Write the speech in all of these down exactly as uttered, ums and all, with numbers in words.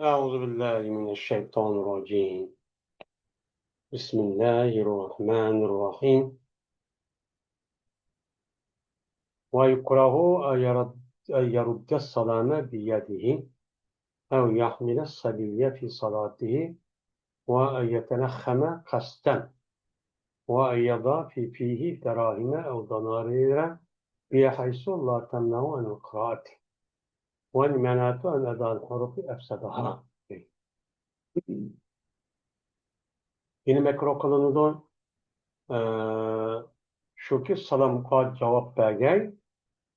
أعوذ بالله من الشيطان الرجيم. بسم الله الرحمن الرحيم. ويكره أن يرد، أن يرد السلام بيده أو يحمل الصبي في صلاته وأن يتنخم قصدا وأن يضع في فيه دراهم أو دنانير بحيث لا تمنع عن القراءة. وإن منعت عن أداء الحروف أفسدها. يەنە مەكرۇھ قىلىنىدۇ. ئە، شۇكى، سالامغا جاۋاب بەرگەي،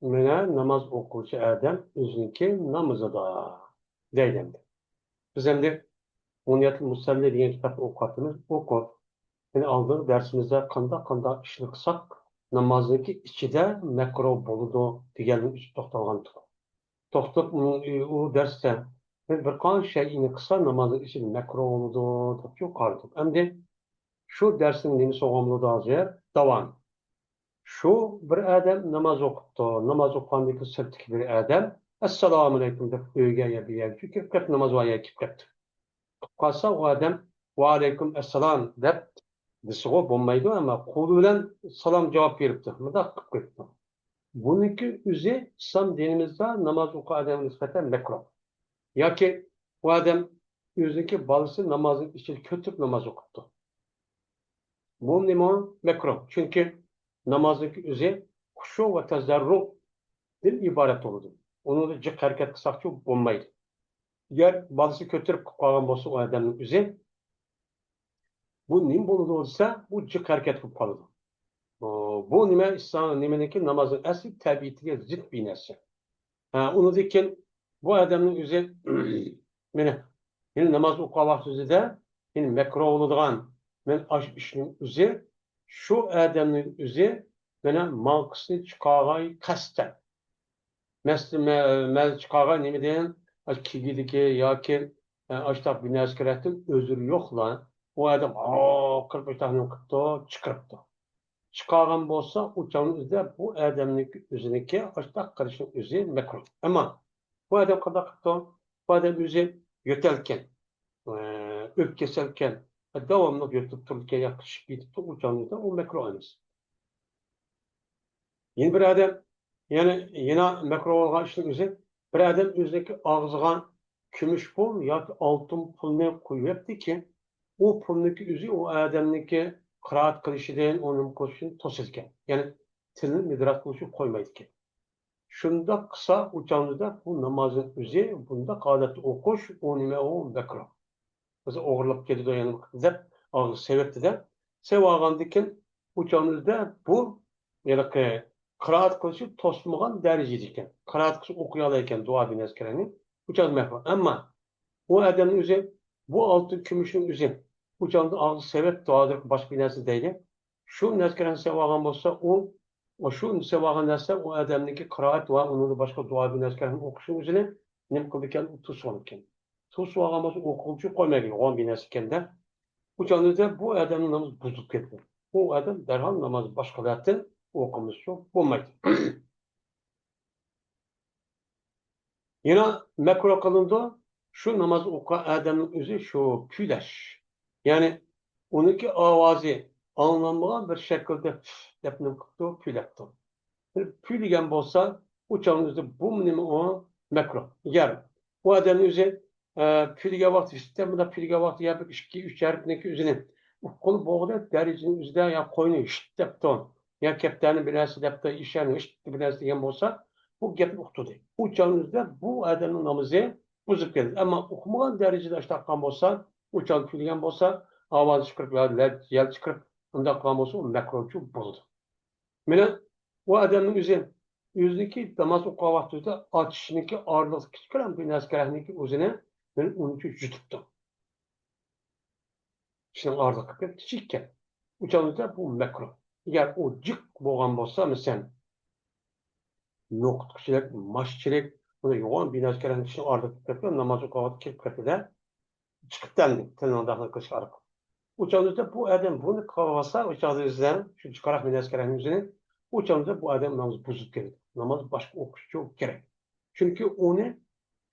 مانا ناماز ئوقۇغۇچى ئادەم ئۆزىنىڭكى نامىزىدا دەيدۇ ئەمدى. بىز ئەمدى بۇنيەتۇل مۇسەللى دېگەن كىتابنى ئوقۇۋاتىمىز. ئوقۇپ، يەنە ئالدىنقى دەرسىمىزدە قانداق، قانداق ئىشنى قىلساق نامازنىڭكى ئىچىدە مەكرۇھ بولىدۇ دېگەننىڭ ئۈستىدە توختالغانتۇق. توختىلىپ، ئۇ، ئۇ دەرستە بىر قانچە شەيئىنى قىلسا نامازنىڭ ئىچىدە مەكرۇھ بولىدۇ دەپ قارىدۇق. ئەمدى شۇ دەرسنىڭ نېمىسى بولغان بولىدۇ ھازىر؟ داۋام. شۇ بىر ئادەم ناماز ئوقۇپتۇ. ناماز ئوقۇغاندىن كېيىن سىرتتىكى بىر ئادەم، «ئەسسالامۇئەلەيكۇم» دەپ ئۆيگە يا بىر يەرگە كىرىپ كەپتۇ، ناماز ۋاقتىغا كىرىپ كەپتۇ. قىلىپ قالسا، ئۇ ئادەم، «ۋەئەلەيكۇم ئەسسالام» دەپ دېسىغۇ بولمايدۇ، ئەمما قولى بىلەن سالام جاۋاب بېرىپتۇ، مۇنداق قىلىپ قويۇپتۇ. بۇنىڭكى ئۆزى ئىسلام دىنىمىزدا ناماز ئوقۇغان ئادەمگە نىسبەتەن مەكرۇھ. ياكى ئۇ ئادەم ئۆزىنىڭكى بالىسى نامازنىڭ ئىچىدە كۆتۈرۈپ ناماز ئوقۇپتۇ. بۇ نېمە؟ مەكرۇھ. چۈنكى نامازنىڭكى ئۆزى خۇشۇ ۋە تەزەررۇدىن ئىبارەت بولىدۇ. ئۇنىڭدا جىق ھەرىكەت قىلساقچۇ بولمايدۇ. ئەگەر بالىسى كۆتۈرۈپ قىلىپ قالغان بولسا، ئۇ ئادەمنىڭ ئۆزى، بۇ نېمە بولىدۇ دېسە، بۇ جىق ھەرىكەت قىلىپ قالىدۇ. ئۇ، بۇ نېمە؟ ئىسلام نېمىنىڭكى؟ نامازنىڭ ئەسلى تەبىئىتىگە زىت بىر نەرسە. ھە، ئۇنىڭدىن كېيىن بۇ ئادەمنىڭ ئۆزى، مانا، يەنە ناماز ئوقۇغان ۋاقتىدا يەنە مەكرۇھ بولىدىغان، مانا، ئاشۇ ئىشنىڭ ئۆزى، شۇ ئادەمنىڭ ئۆزى، مانا، ماڭقىسىنى چىقارغاي قەستەن. مەسىلەن، مە-، مەن چىقارغان نېمىدىن؟ ئاشۇ كىگىدىكى ياكى، ئە، ئاشۇنداق بىر نەرسە كېرەكتىن ئۆزرى يوقلا. ئۇ ئادەم ھاقىرىپ ئاشۇنداق نېمە قىپتۇ، چىقىرىپتۇ. چىقارغان بولسا، ئۇ چاغنىڭ ئۆزىدە بۇ ئادەمنىڭكى ئۆزىنىڭكى ئاشۇنداق قىلىشنىڭ ئۆزى مەكرۇھ. ئەمما بۇ ئادەم قانداق قىپتۇ؟ بۇ ئادەم ئۆزى يۆتەلگەن، ئە، ئۆپكە كېسەلكەن، داۋاملىق يۆتىلىپ تۇرىدىكەن ياكى قىچىشىپ كېتىپتۇ، ئۇ چاغنىڭ ئۆزىدە ئۇ مەكرۇھ ئەمەس. يەنە بىر ئادەم، يەنە، يەنە مەكرۇھ بولغان ئىشنىڭ ئۆزى، بىر ئادەم ئۆزىنىڭكى ئاغزىغا كۈمۈش پۇل ياكى ئالتۇن پۇلنى قويۇۋەتتىكى، ئۇ پۇلنىڭكى ئۆزى ئۇ ئادەمنىڭكى قىرائەت قىلىشىدىن، ئۇنى نېمە قىلىشىدىن توسىدىكەن. يەنى تىلىنى مىدىرات قىلىشىنى قويمايدىكەن. شۇنداق قىلسا، ئۇ چاغدا بۇ نامازنىڭ ئۆزى، بۇنداق ھالەتتە ئوقۇش، ئۇ نېمە، ئۇ مەكرۇھ. بىز ئوغرىلاپ كېتىدۇ يەنە دەپ ئاغزى سېۋەتتى-دە. سېۋىۋالغاندىن كېيىن ئۇ چاغنىڭ ئۆزىدە بۇ ھېلىقى قىرائەت قىلىشنى توسمىغان دەرىجىدە ئىكەن. قىرائەت قىلىش ئوقۇيالايدىكەن دۇئا بىنەسكەرەنى. ئۇ چاغدا مەكرۇھ. ئەمما ئۇ ئادەمنىڭ ئۆزى بۇ ئالتۇن كۈمۈشنىڭ ئۆزى ئۇ چاغدا ئاغزى سېۋەتتى، ھازىر باشقا بىر نەرسە دەيلى. شۇ نەسكەرەنى سېۋىۋالغان بولسا، ئۇ، ئۇ شۇ سېۋىۋالغان نەرسە ئۇ ئادەمنىڭكى قىرائەت ۋە ئۇنىڭدا باشقا دۇئا بىنەسكەرەنى ئوقۇشنىڭ ئۆزىنى نېمە قىلىدىكەن؟ ئۇ توسۇۋالىدىكەن. توسۇۋالغان بولسا ئوقۇغۇچى قويمايدۇ، يوغان بىر نەرسە ئىكەندە. ئۇ چاغدا بۇ ئادەمنىڭ نامىزى بۇزۇلۇپ كېتىدۇ. ئۇ ئادەم دەرھال ناماز باشقىلاردىن ئوقۇمىسا بولمايدۇ. يەنە مەكرۇھ قىلىنىدۇ، شۇ ناماز ئوقۇغان ئادەمنىڭ ئۆزى شۇ كۈيلەش. يەنى ئۇنىڭكى ئاۋازى ئاڭلانمىغان بىر شەكىلدە پۈف دەپ نېمە قىپتۇ، كۈيلەپتۇ. بىر كۈيلىگەن بولسا، ئۇ چاغنىڭ ئۆزى بۇ نېمە ئۇ؟ مەكرۇھ. ئەگەر ئۇ ئادەمنىڭ ئۆزى، ئە، كۈيلىگەن ۋاقتى، ھىشتە مۇنداق كۈيلىگەن ۋاقتى يا بىر ئىككى، ئۈچ ھەرپنىڭكى ئۆزىنى ئۇققىلى بولغۇدەك دەرىجىنىڭ ئۆزىدە يا قوينى ھىشت دەپتۇ، يا كەپتەرنى بىر نەرسە دەپتۇ، ئېشەكنى ھىشت بىر نەرسە دېگەن بولسا، بۇ گەپنى ئۇقتۇردى. ئۇ چاغنىڭ ئۆزىدە بۇ ئادەمنىڭ نامىزى بۇزۇلۇپ كېتىدۇ. ئەمما ئۇقمىغان دەرىجىدە ئاشۇنداق قىلغان بولسا، ئۇ چاغ كۈيلىگەن بولسا، ئاۋاز چىقىرىپ يا لە-، يەل چىقىرىپ، ئۇنداق قىلغان بولسا، ئۇ مەكرۇھچۇ بولىدۇ. مانا ئۇ ئادەمنىڭ ئۆزى، ئۆزىنىڭكى ناماز ئوقۇغان ۋاقتىدا ئاچىشنىڭكى ئارىلىقتا كىچىككىنە بىر نەرسە كېرەكنىڭكى ئۆزىنى مانا ئۇنىڭچە يۇتۇپتۇ. ئىشنىڭ ئارىلىقى كىچىككەن. ئۇ چاغدا بۇ مەكرۇھ. ئەگەر ئۇ جىق بولغان بولسا، مەسىلەن، نوقۇتقىچىلىك، ماچچىلىك، بۇنى يوغان بىر نەرسە كېرەكنىڭ ئىشنىڭ ئارىلىقى كىرىپ كېتىدۇ، ناماز ئوقۇغان ۋاقتى كىرىپ كېتىدۇ. چىقىپ تەلنى، تىلنىڭ داخىل قىلىش ئارقىلىق. ئۇ چاغدا بۇ ئادەم بۇنى قىلىۋالسا، ئۇ چاغدا ئۆزىدە شۇ جىقراق بىر نەرسە كېرەكنىڭ ئۆزىنى، ئۇ چاغدا بۇ ئادەم ناماز بۇزۇپ كېتىدۇ. ناماز باشقا ئوقۇش كېرەك. چۈنكى ئۇنى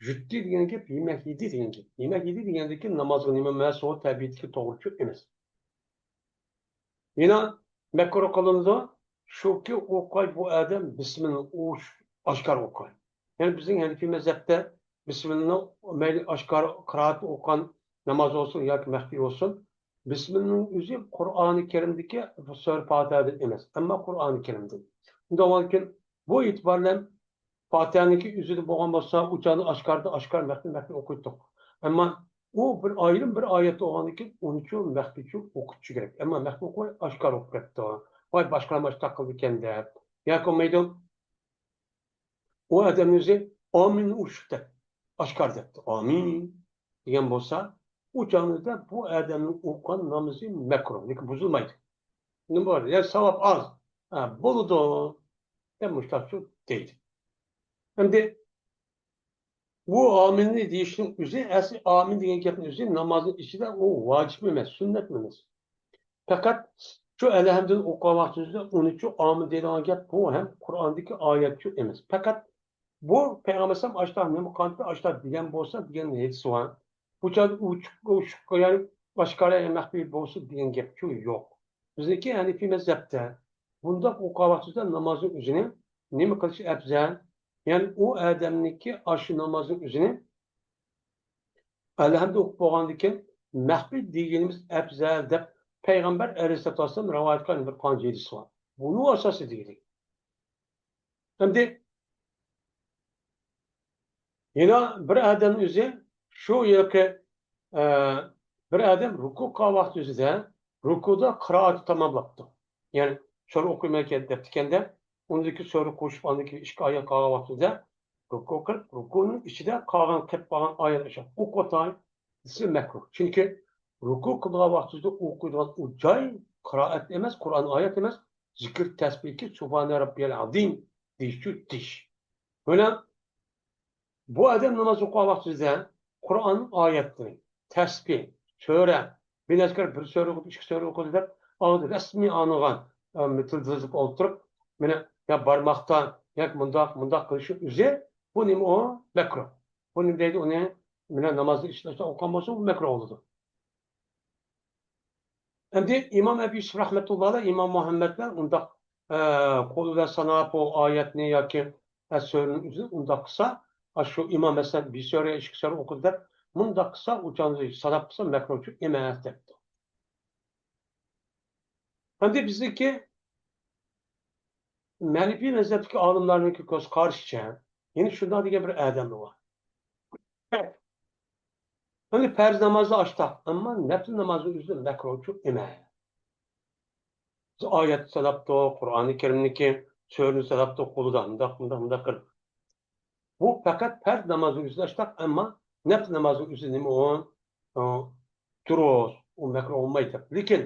يۇتتى دېگەن گەپ يېمەك يېدى دېگەن گەپ. يېمەك يېدى دېگەندىن كېيىن نامازغا نېمە مەس، ئۇ تەبىئىتىدىكى توغرىچۇ ئەمەس. يەنە مەكرۇھ قىلىنىدۇ، شۇكى ئوقۇغاي بۇ ئادەم بىسمىللا ئۇ ئاشكارا ئوقۇغاي. يەنى بىزنىڭ ھەنىفىي مەزھەپتە بىسمىللانى مەيلى ئاشكارا قىرائەت ئوقۇغان ناماز بولسۇن ياكى مەخپىي بولسۇن، بىسمىللانىڭ ئۆزى قۇرئانى كەرىمدىكى سۈرە پاتىھەدىن ئەمەس، ئەمما قۇرئانى كەرىمدىن. شۇنداق بولغاندىكىن بۇ ئېتىبار بىلەن پاتىھەنىڭكى ئۆزىدە بولغان بولسا، ئۇ چاغدا ئاشكارىدا ئاشكارا مەخپىي مەخپىي ئوقۇيتتۇق. ئەمما ئۇ بىر ئايرىم بىر ئايەتتە بولغاندىن كېيىن ئۇنىچۇ مەخپىيچۇ ئوقۇتۇشى كېرەك. ئەمما مەخپىي ئوقۇماي ئاشكارا ئوقۇپ كەتتى. ۋاي باشقىلار ئاشۇنداق قىلىدىكەن دەپ. ياكى بولمايدۇ. ئۇ ئادەمنىڭ ئۆزى ئامىن ئۇشۇپ دەپ ئاشكارا دەپتۇ. ئامىن دېگەن بولسا، ئۇ چاغدا بۇ ئادەمنىڭ ئوقۇغان نامىزى مەكرۇھ، لېكىن بۇزۇلمايدۇ. نېمە بولدى؟ يا ساۋاب ئاز. ھە، بولىدۇ. دەپ مۇشتاقچۇ دەيدۇ. ئەمدى بۇ ئامىننى دېيىشنىڭ ئۆزى، ئەسلى ئامىن دېگەن گەپنىڭ ئۆزى نامازنىڭ ئىچىدە ئۇ ۋاجىپمۇ ئەمەس، سۈننەتمۇ ئەمەس. پەقەت شۇ ئەلھەمدۇنى ئوقۇغان ۋاقتىمىزدا ئۇنىچۇ ئامىن دەيدىغان گەپ بۇ ھەم قۇرئاندىكى ئايەتچۇ ئەمەس. پەقەت بۇ پەيغەمبەر ئەلەيھىسسالام ئاشۇنداق نېمە قىلدى، ئاشۇنداق دېگەن بولسا دېگەن ھەدىسى بار. بۇ چاغدا ئوچۇق، ئوچۇق، يەنى ئاشكارا يەنى مەخپىي بولسا دېگەن گەپچۇ يوق. بىزنىڭكى ھەنىفىي مەزھەپتە بۇنداق ئوقۇغان ۋاقتىمىزدا نامازنىڭ ئۆزىنى نېمە قىلىش ئەپزەل؟ يەنى ئۇ ئادەمنىڭكى ئاشۇ نامازنىڭ ئۆزىنى ئەلھەمدۇ ئوقۇپ بولغاندىن كېيىن مەخپىي دېگىنىمىز ئەپزەل دەپ پەيغەمبەر ئەلەيھىسسالاتۇ ۋەسسالام رىۋايەت قىلغان بىر قانچە ھەدىس بار. بۇنىڭ ئاساسىدا دېگىلى. ئەمدى يەنە بىر ئادەمنىڭ ئۆزى شۇ يىلقى، ئە، بىر ئادەم رۇكۇ قىلغان ۋاقتى ئۆزىدە رۇكۇدا قىرائەتنى تاماملاپتۇ. يەنى سۈرە ئوقۇيمەن دەپتىكەندە، ئۇندىكى سۈرە قوشۇپ، ئاندىن كېيىن ئىككى ئايەت قالغان ۋاقتىدا رۇكۇ قىلىپ، رۇكۇنىڭ ئىچىدە قالغان، قېلىپ قالغان ئايەت ئوقۇۋاتاي دېسە مەكرۇھ. چۈنكى رۇكۇ قىلغان ۋاقتىدا ئوقۇيدىغان ئۇ جاي قىرائەت ئەمەس، قۇرئان ئايەت ئەمەس، زىكىر تەسبىھكى سۇبھانە رەببىيەل ئازىم دېيىشچۇ دېيىش. بۇ ئادەم ناماز ئوقۇغان ۋاقتىدا قۇرئان ئايەتلىرى، تەسبىھ، سۈرە، بىر نەچچە بىر سۈرە ئوقۇدى، ئىككى سۈرە ئوقۇدى دەپ ئاغزىدا رەسمىي ئاڭلىغان، ئە، تىلدىزىپ ئولتۇرۇپ، مانا يا بارماقتا ياكى مۇنداق، مۇنداق قىلىشنىڭ ئۆزى، بۇ نېمە ئۇ؟ مەكرۇھ. بۇ نېمە دەيدۇ ئۇنى؟ مانا نامازنى ئىشلەشتە ئوقۇغان بولسا، بۇ مەكرۇھ بولىدۇ. ئەمدى ئىمام ئەبۇ يۈسۈپ رەھمەتۇللا ئەلەيھ ئىمام مۇھەممەد بىلەن ئۇنداق، ئە، قولى بىلەن ساناپ ئۇ ئايەتنى ياكى، ئە، سۈرىنىڭ ئۆزىنى ئۇنداق قىلسا، ئاشۇ ئىمام ھەسەن بىر سۈرە، ئىككى سۈرە ئوقۇدى دەپ، مۇنداق قىلسا، ئۇ چاغدا ساناپ قىلسا مەكرۇھچۇ ئەمەس دەپتۇ. ئەمدى بىزدىكى ھەنىفىي مەزھەپتىكى ئالىملارنىڭكى كۆز قارىشىچە، يەنە شۇنداق دېگەن بىر ئادەم بار. ئەمدى پەرز نامازدا ئاشتاق، ئەمما نەپلى نامازنىڭ ئۆزىدە مەكرۇھچۇ ئەمەس. بىز ئايەت ساناپتۇق، قۇرئانى كەرىمنىكى سۈرىنى ساناپتۇق، قولىدا مۇنداق، مۇنداق، مۇنداق قىلىپ. بۇ پەقەت پەرز نامازنىڭ ئۆزىدە ئاشتاق، ئەمما نەپلى نامازنىڭ ئۆزىدە نېمە ئۇ؟ ئۇ، دۇرۇس، ئۇ مەكرۇھ بولمايدۇ دەپ. لېكىن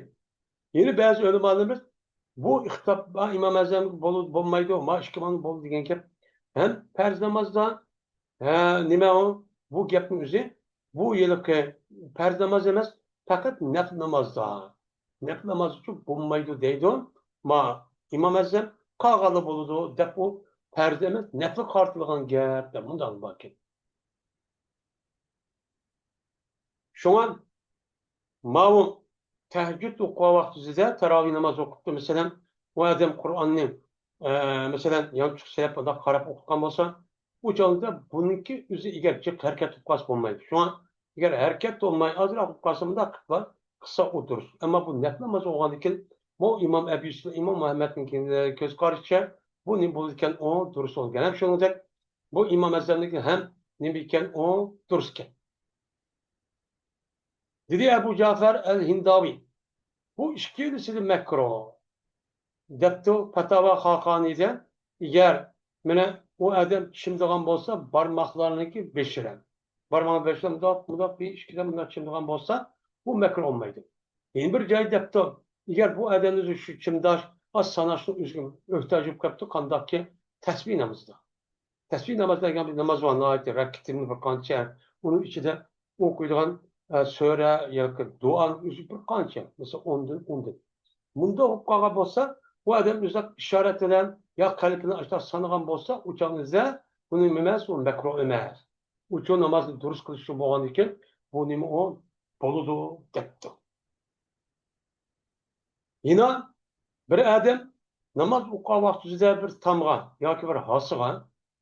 يەنە بەزى ئۆلىمالىرىمىز بۇ ئىختىلاپ، ما ئىمام ئەزەمگە بولىدۇ، بولمايدۇ، ما ئىككى ئىمامغا بولىدۇ دېگەن گەپ. ھەم پەرز نامازدا، ھە، نېمە ئۇ؟ بۇ گەپنىڭ ئۆزى، بۇ ھېلىقى پەرز ناماز ئەمەس، پەقەت نەپلى نامازدا. نەپلى ناماز ئۈچۈن بولمايدۇ دەيدۇ. ما ئىمام ئەزەم قالغانلا بولىدۇ دەپ، ئۇ پەرز ئەمەس، نەپلىگە قارىتىلغان گەپ دەپ مۇنداق باركەن. شۇڭا ماۋۇ تەھەججۇد ئوقۇغان ۋاقتىدا تاراۋىھ ناماز ئوقۇپتۇ، مەسىلەن، ئۇ ئادەم قۇرئاننى، ئە، مەسىلەن، يانچۇق سېلىپ، ئۇنداق قاراپ ئوقۇغان بولسا، ئۇ چاغدا بۇنىڭكى ئۆزى ئەگەر جىق ھەرىكەت قىلىپ قالسا بولمايدۇ. شۇڭا ئەگەر ھەرىكەت بولماي، ئازراق قىلىپ قالسا، مۇنداق قىلىپ قىلسا ئۇ دۇرۇس. ئەمما بۇ نەپلى ناماز بولغاندىن كېيىن، بۇ ئىمام ئەبى يۈسۈپ، ئىمام مۇھەممەدنىڭ كۆز قارىشىچە، بۇ نېمە بولىدىكەن، ئۇ دۇرۇس بولىدىكەن. ھەم شۇنىڭدەك بۇ ئىمام ئەزەمنىڭكى ھەم نېمە ئىكەن، ئۇ دۇرۇس ئىكەن. دېدى ئەبۇ جەفەر ئەل ھىنداۋى، بۇ ئىككىلىسىدە مەكرۇھ دەپتۇ پەتاۋا خاقانىيدە. ئەگەر مانا ئۇ ئادەم چىمدىغان بولسا، بارماقلارنىڭكى بېشىدا، بارماق بېشىدا مۇنداق، مۇنداق بىر ئىككىدىن مۇنداق چىمدىغان بولسا، بۇ مەكرۇھ بولمايدۇ. يەنە بىر جاي دەپتۇ، ئەگەر بۇ ئادەمنىڭ شۇ چىمداش ئاز ساناشنىڭ ئۆزىگە ئۆھتەج بولۇپ قاپتۇ، قانداقكى تەسبىھ نامىزىدا. تەسبىھ ناماز دېگەن بىر ناماز بار، ناھايىتى رەكىتىنى بىر قانچە، ئۇنىڭ ئىچىدە ئوقۇيدىغان، ئە، سۈرە ياكى دۇئانىڭ ئۆزى بىر قانچە، مەسىلەن، ئوندىن، ئوندىن. مۇنداق بولۇپ قالغان بولسا، ئۇ ئادەم ئۆزى ئىشارەت بىلەن يا قەلبىنى ئاشۇنداق سانىغان بولسا، ئۇ چاغدا بۇ نېمە ئەمەس، ئۇ مەكرۇھ ئەمەس. ئۇچۇ نامازنى دۇرۇس قىلىش ئۈچۈن بولغاندىكىن، بۇ نېمە ئۇ؟ بولىدۇ، دەپتۇ. يەنە بىر ئادەم ناماز ئوقۇغان ۋاقتىدا بىر تامغا ياكى بىر ھاسىغا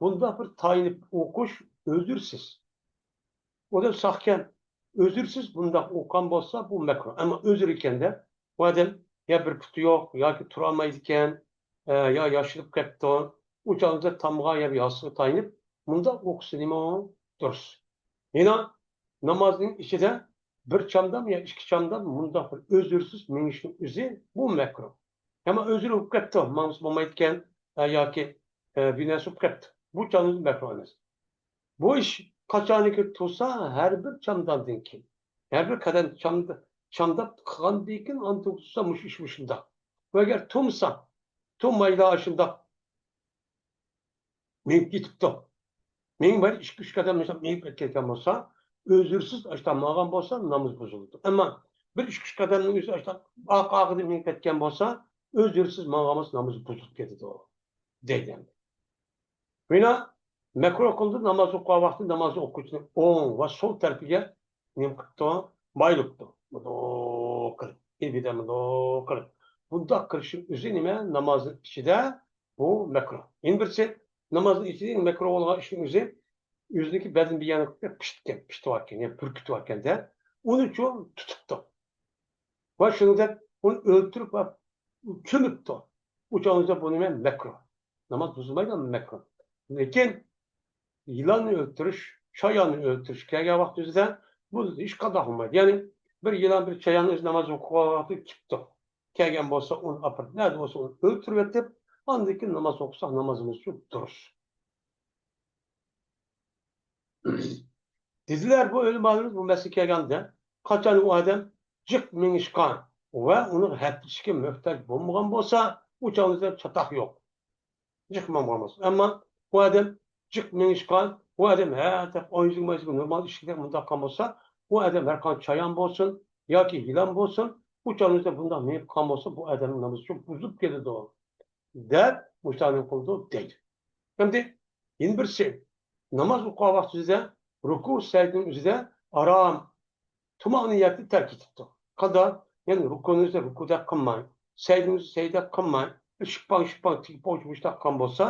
بۇنداق بىر تايىنىپ ئوقۇش ئۆزرىسىز. ئۇ دەپ ساقكەن، ئۆزرىسىز بۇنداق ئوقۇغان بولسا، بۇ مەكرۇھ. ئەمما ئۆزرە ئىكەندە، ئۇ ئادەم يا بىر پۇتى يوق، ياكى تۇرالمايدىكەن، ئە، يا ياشىنىپ كەپتۇ. ئۇ چاغدا تامغا يا ھاسىغا تايىنىپ، مۇنداق ئوقۇسا نېمە دۇرۇس. يەنە نامازنىڭ ئىچىدە بىر چامدام يا ئىككى چامدام مۇنداق بىر ئۆزرىسىز مېڭىشنىڭ ئۆزى بۇ مەكرۇھ. ئەمما ئۆزرە بولۇپ كەپتۇ، ماڭسا بولمايدىكەن، ئە، ياكى، ئە، بىنەرسە بولۇپ كەپتۇ. بۇ چاغدا مەكرۇھ ئەمەس. بۇ ئىش قاچانكى تۇرسا، ھەر بىر چامدامدىن كېيىن، ھەر بىر قەدەم چامدا-، چامداپ قىلغاندىن كېيىن ئاندىن تۇرسا مۇشۇ ئىش مۇشۇنداق. ئۇ ئەگەر تۇرمىسا، تۇرمايلا ئاشۇنداق مېڭىپ كېتىپتۇ. مېڭىپ بىر ئىككى، ئۈچ قەدەم مەسىلەن مېڭىپ كەتكەن بولسا، ئۆزرىسىز ئاشتا ماڭغان بولسا، نامىزى بۇزۇلىدۇ. ئەمما بىر ئىككى، ئۈچ قەدەمنىڭ ئۆزى ئاشتا ئارقا-ئارقىدىن مېڭىپ كەتكەن بولسا، ئۆزرىسىز ماڭغان بولسا، نامىزى بۇزۇلۇپ كېتىدۇ، دەيدۇ. بىنا مەكرۇھ قىلدى، ناماز ئوقۇغان ۋاقتى ناماز ئوقۇغۇچىنىڭ ئوڭ ۋە سول تەرىپىگە نېمە قىپتۇ؟ مايلىپتۇ. مۇنداق قىلىپ، ئىبىدە مۇنداق قىلىپ. بۇنداق قىلىشنىڭ ئۆزى نېمە؟ نامازنىڭ ئىچىدە بۇ مەكرۇھ. يەنە بىرسى، نامازنىڭ ئىچىدە مەكرۇھ بولغان ئىشنىڭ ئۆزى، ئۆزىنىڭكى بەدىنى بىر يەرگە پىشىتكەن، پىشىتىۋاتكان، يەنى بۈركۈتۈۋاتكاندا، ئۇنىچۇ تۇتۇپتۇ. ۋە شۇنىڭدەك ئۇنى ئۆلتۈرۈپ ۋە كۆمۈپتۇ. ئۇ چاغدا بۇ نېمە؟ مەكرۇھ. ناماز بۇزۇلمايدۇ، مەكرۇھ. لېكىن يىلاننى ئۆلتۈرۈش، چاياننى ئۆلتۈرۈش كەلگەن ۋاقتىمىزدا بۇ ھېچقانداق بولمايدۇ. يەنى بىر يىلان، بىر چايان ئۆزى ناماز ئوقۇغان ۋاقتىدا كېلىپتۇ. كەلگەن بولسا ئۇنى ئاپىرىپ، نەدە بولسا ئۇنى ئۆلتۈرۈۋېتىپ، ئاندىن كېيىن ناماز ئوقۇساق نامازىمىز شۇ دۇرۇس. دېدىلەر بۇ ئۆلىمالىرىمىز بۇ مەسىلىگە كەلگەندە، قاچان ئۇ ئادەم جىق مېڭىشقا ۋە ئۇنىڭ ھەپىلىشىشكە موھتاج بولمىغان بولسا، ئۇ چاغدا چاتاق يوق. جىق ماڭغان بولسا. ئەمما ئۇ ئادەم جىق مېڭىشقا، ئۇ ئادەم ھە دەپ ئايزىڭ مايزىڭ نورمال ئىشلىگەن مۇنداق قىلغان بولسا، ئۇ ئادەم ھەر قانچە چايان بولسۇن ياكى يىلان بولسۇن، ئۇ چاغدا بۇنداق مېڭىپ قالغان بولسا، بۇ ئادەمنىڭ نامىزى شۇ بۇزۇلۇپ كېتىدۇ، دەپ مۇشۇنى قىلىدۇ دەيدۇ. ئەمدى يەنە بىرسى، ناماز ئوقۇغان ۋاقتىدا رۇكۇ سەجدىنىڭ ئۆزىدە ئارام، تۇمانىنىيەتنى تەرك ئېتىپتۇ. قانداق؟ يەنى رۇكۇنى ئۆزى رۇكۇدەك قىلماي، سەجدىنى ئۆزى سەجدە قىلماي، شىپپاڭ شىپپاڭ تېگىپ ئوڭشىپ مۇشۇنداق قىلغان بولسا،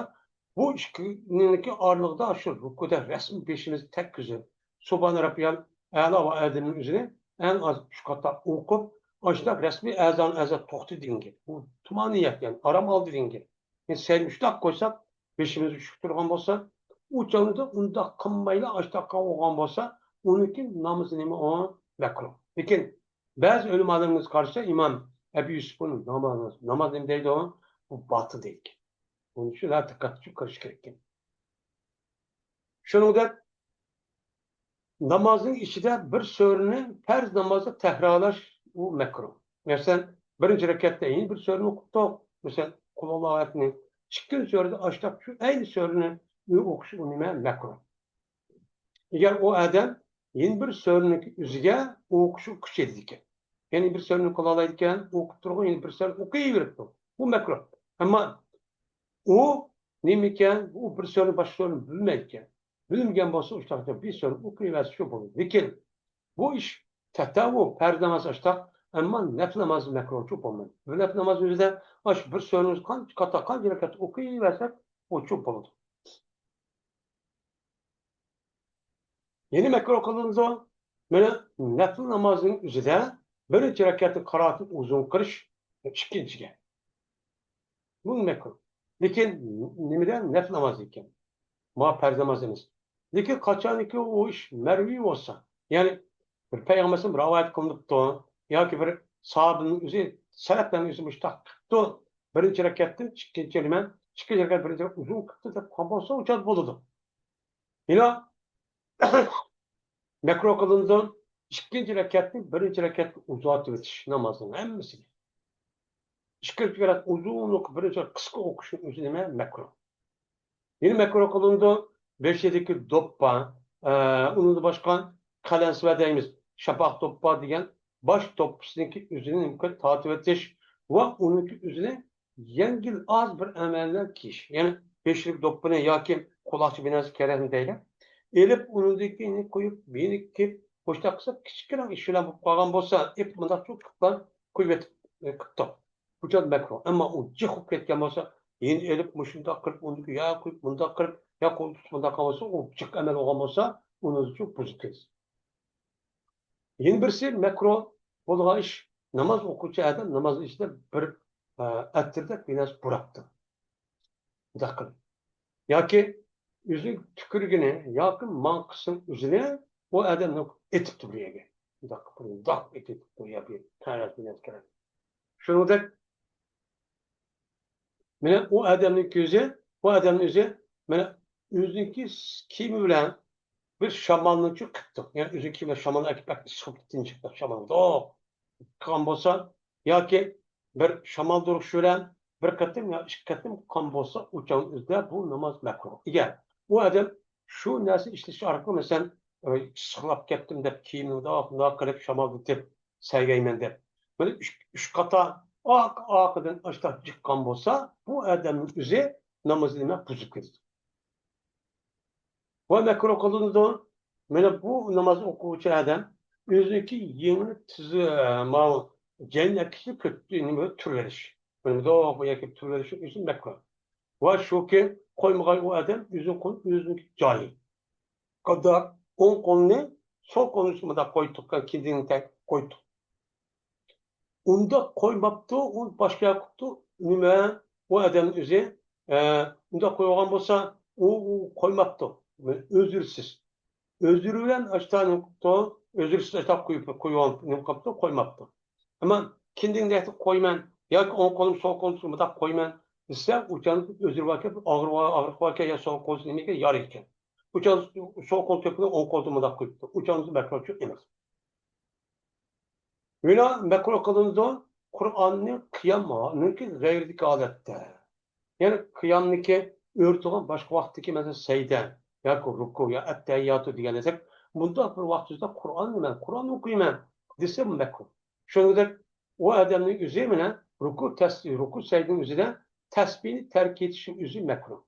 بۇ ئىككىنىڭكى ئارىلىقىدا شۇ رۇكۇدە رەسمىي بېشىمىزنى تەگكۈزۈپ، سۇبھانە رەببىيەل ئەلا ۋە ئەزىمنىڭ ئۆزىنى ئەڭ ئاز ئۈچ قاتا ئوقۇپ، ئاشۇنداق رەسمىي ئەزان ئەزا توختىدى دېگەن گەپ. بۇ تۇمانىيەت، يەنى ئارام ئالدى دېگەن گەپ. يەنى سەجدىنى شۇنداق قويساق، بېشىمىز ئۇچۇپ تۇرغان بولسا، ئۇ چاغدا ئۇنداق قىلمايلا ئاشتاققا بولغان بولسا، ئۇنىڭكى نامىزى نېمە ئۇ؟ مەكرۇھ. لېكىن بەزى ئۆلىمالىرىمىز قارىسا، ئىمام ئەبۇ يۈسۈپنىڭ نامازى، ناماز نېمە دەيدۇ؟ بۇ باتىل دەيدىكەن. بۇنىڭ ئۈچۈن ھە دىققەت قىلىش كېرەككەن. شۇنىڭدەك نامازنىڭ ئىچىدە بىر سۈرىنى پەرز نامازدا تەكرارلاش ئۇ مەكرۇھ. مەسىلەن، بىرىنچى رەكەتتە يەنە بىر سۈرىنى ئوقۇپتۇق. مەسىلەن، قۇلھۇللاھۇ ئايەتنى ئىككىنچى سۈرىدە ئاشتاق شۇ ئەينى سۈرىنى ئوقۇش ئۇ نېمە؟ مەكرۇھ. ئەگەر ئۇ ئادەم يەنە بىر سۈرىنىڭ ئۆزىگە ئوقۇشى كۈچەيدىكەن، يەنى بىر سۈرىنى قىلالايدىكەن، ئوقۇپ تۇرغان يەنە بىر سۈرىنى ئوقۇيۋېرىپتۇ. بۇ مەكرۇھ. ئەمما ئۇ نېمىكەن؟ ئۇ بىر سۈرىنى باشقا سۈرىنى بىلمەيدىكەن. بىلمىگەن بولسا، ئۇشتاقتا بىر سۈرىنى ئوقۇيۋەرسە شۇ بولىدۇ. لېكىن بۇ ئىش تەتەۋۋۇ، پەرز ناماز ئاشتاق، ئەمما نەپلى ناماز مەكرۇھچۇ بولمايدۇ. بۇ نەپلى ناماز ئۆزىدە ئاشۇ بىر سۈرىنى قانچە قاتا، قانچە رەكەت ئوقۇيۋەرسەك، ئۇچۇ بولىدۇ. يەنە مەكرۇھ قىلىنىدۇ. مانا نەپلى نامازنىڭ ئۆزىدە بىرىنچى رەكەتنى قىرائىتىنى ئۇزۇن قىلىش ئىككىنچىگە. بۇ مەكرۇھ. لېكىن نېمىدە؟ نەپلى ناماز ئىكەن. ما پەرز ناماز ئەمەس. لېكىن قاچانكى ئۇ ئىش مەرۋىي بولسا، يەنى بىر پەيغەمبەر رىۋايەت قىلىنىپتۇ ياكى بىر ساھابىنىڭ ئۆزى، سەلەفلەرنىڭ ئۆزى مۇشۇنداق قىپتۇ، بىرىنچى رەكەتتىن ئىككىنچى نېمە، ئىككىنچى رەكەت بىرىنچى رەكەت ئۇزۇن قىپتۇ دەپ قىلغان بولسا، ئۇ چاغدا بولىدۇ. يەنە مەكرۇھ قىلىنىدۇ، ئىككىنچى رەكەتنى بىرىنچى رەكەتكە ئۇزارتىۋېتىش نامازنىڭ ھەممىسىگە. ئىككىنچى رەكەت ئۇزۇن ئوقۇپ، بىرىنچى رەكەت قىسقا ئوقۇشنىڭ ئۆزى نېمە؟ مەكرۇھ. يەنە مەكرۇھ قىلىنىدۇ، بېشىدىكى دوپپا، ئە، ئۇنىڭدىن باشقا قەلەنسىۋە دەيمىز، شاپاق دوپپا دېگەن باش دوپپىسىنىڭكى ئۆزىنى مۇمكىن تارتىۋېتىش ۋە ئۇنىڭكى ئۆزىنى يەڭگىل ئاز بىر ئەمەللەر كىيىش. يەنى بېشىدىكى دوپپىنى ياكى قۇلاقچە بىر نەرسە كېرەكمۇ دەيلى. ئېلىپ، ئۇنىڭدىن كېيىن قويۇپ، يەنە كېلىپ، مۇشۇنداق قىلسا، كىچىككىنە ئىش بىلەن بولۇپ قالغان بولسا، ئېلىپ مۇنداق چوڭ قىلىپلا قويۇۋېتىپ، ئە، قىپتۇ. بۇ چاغدا مەكرۇھ. ئەمما ئۇ جىق بولۇپ كەتكەن بولسا، يەنە ئېلىپ مۇشۇنداق قىلىپ، ئۇنىڭدىن يا قويۇپ، مۇنداق قىلىپ، يا قولتۇقۇپ مۇنداق قىلىپ بولسا، ئۇ جىق ئەمەل بولغان بولسا، ئۇنىڭ ئۈچۈن بۇزۇپ كېتىدۇ. يەنە بىرسى مەكرۇھ بولىدىغان ئىش، ناماز ئوقۇغۇچى ئادەم ناماز ئىچىدە بىر، ئە، ئەتىردەك بىر نەرسە پۇراپتۇ. مۇنداق قىلىپ. ياكى ئۆزىنىڭ تۈكۈرگىنى ياكى ماڭقىسىنىڭ ئۆزىنى ئۇ ئادەمنىڭ ئېتىپتۇ بىر يەرگە. مۇنداق قىلىپ، مۇنداق ئېتىپ بىر يەرگە. شۇنىڭدەك مانا ئۇ ئادەمنىڭ كۆزى، ئۇ ئادەمنىڭ ئۆزى، مانا ئۆزىنىڭكى كىيىمى بىلەن بىر شامالنى چىقىپتۇ. يەنى ئۆزىنىڭ كىيىمى بىلەن شامالنى ئەكىپ، ئەكىپ سىقىپ تىنچىقلاپ شامال. دوق قىلغان بولسا، ياكى بىر شامال ئۇرۇشى بىلەن بىر قېتىم يا ئىككى قېتىم قىلغان بولسا، ئۇ چاغنىڭ ئۆزىدە بۇ ناماز مەكرۇھ. ئەگەر ئۇ ئادەم شۇ نەرسە ئىشلىتىش ئارقىلىق، مەسىلەن، ئىسسىقلاپ كەتتىم دەپ، كىيىمنى مۇنداق، مۇنداق قىلىپ شامالدىتىپ، سەگەيمەن دەپ، بۇنى ئۈچ، ئۈچ قاتا ئارقا-، ئارقىدىن ئاشۇنداق جىققان بولسا، بۇ ئادەمنىڭ ئۆزى نامىزىنى نېمە بۇزۇپ كېتىدۇ. ۋە مەكرۇھ قىلىنىدۇ. مانا بۇ ناماز ئوقۇغۇچى ئادەم ئۆزىنىڭكى يېڭى تىزى، ماۋۇ جەينەككىچە كۆتۈ-، نېمە، تۈرۈۋېلىش. مانا بۇ يەرگە تۈرۈۋېلىش ئۈچۈن مەكرۇھ. ۋە شۇكى، قويمىغاي ئۇ ئادەم ئۆزىنىڭ قولى ئۆزىنىڭكى جايى. قانداق؟ ئوڭ قولنى سول قولنىڭ ئۈستىگە مۇنداق قويدۇق، كىندىكنى قويدۇق. ئۇنداق قويماپتۇ، ئۇ باشقا ياق قىپتۇ. نېمە؟ ئۇ ئادەمنىڭ ئۆزى، ئە، ئۇنداق قويغان بولسا، ئۇ، ئۇ قويماپتۇ. ئۆزرىسىز. ئۆزرى بىلەن ئاشتا نېمە قىپتۇ؟ ئۆزرىسىز ئاشتا قويۇپ، قويغان، نېمە قىپتۇ؟ قويماپتۇ. ئەمما كىندىكنى قويىمەن ياكى ئوڭ قولۇم، سول قولۇم مۇنداق قويىمەن دېسە، ئۇ چاغدا ئۆزرە باركەن، ئاغرىق، ئاغرىق باركەن يا سول قولى نېمىكەن، يارا ئىكەن. ئۇ چاغدا سول قول تۆپىنى ئوڭ قولدا مۇنداق قويۇپتۇ. ئۇ چاغدا مەكرۇھ ئەمەس. يەنە مەكرۇھ قىلىنىدۇ، قۇرئاننى قىيامنىڭكى غەيرىدىكى ھالەتتە. يەنى قىيامنىڭكى ئۆرە تۇرغان باشقا ۋاقىتتىكى، مەسىلەن، سەجدە ياكى رۇكۇ يا ئەتتەھىياتۇ دېگەن دېسەك، مۇنداق بىر ۋاقتىمىزدا قۇرئان نېمە، قۇرئان ئوقۇيمەن دېسە، بۇ مەكرۇھ. شۇنىڭدەك ئۇ ئادەمنىڭ ئۆزى مانا رۇكۇ، تەس-، رۇكۇ سەجدىنىڭ ئۆزىدە تەسبىھنى تەرك ئېتىشنىڭ ئۆزى مەكرۇھ.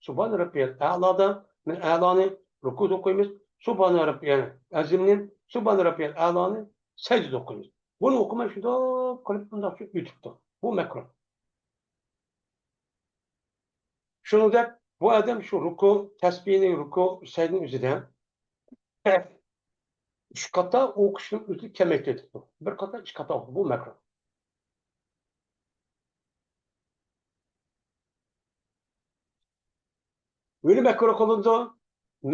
سۇبھان رەببىيەل ئەلادا، مەن ئەلانى رۇكۇدا ئوقۇيمىز، سۇبھان رەببىيەل ئەزىمنى، سۇبھان رەببىيەل ئەلانى سەجدىدە ئوقۇيمىز. بۇنى ئوقۇماي شۇنداق قىلىپ بۇنداق ئۆتۈپتۇ. بۇ مەكرۇھ. شۇنىڭدەك بۇ ئادەم شۇ رۇكۇ، تەسبىھنى رۇكۇ سەجدىنىڭ ئۆزىدە ئۈچ قاتا ئوقۇشنىڭ ئۆزىنى كېمەيتىۋېتىپتۇ. بىر قاتا، ئىككى قاتا ئوقۇپ، بۇ مەكرۇھ. يەنە مەكرۇھ قىلىنىدۇ.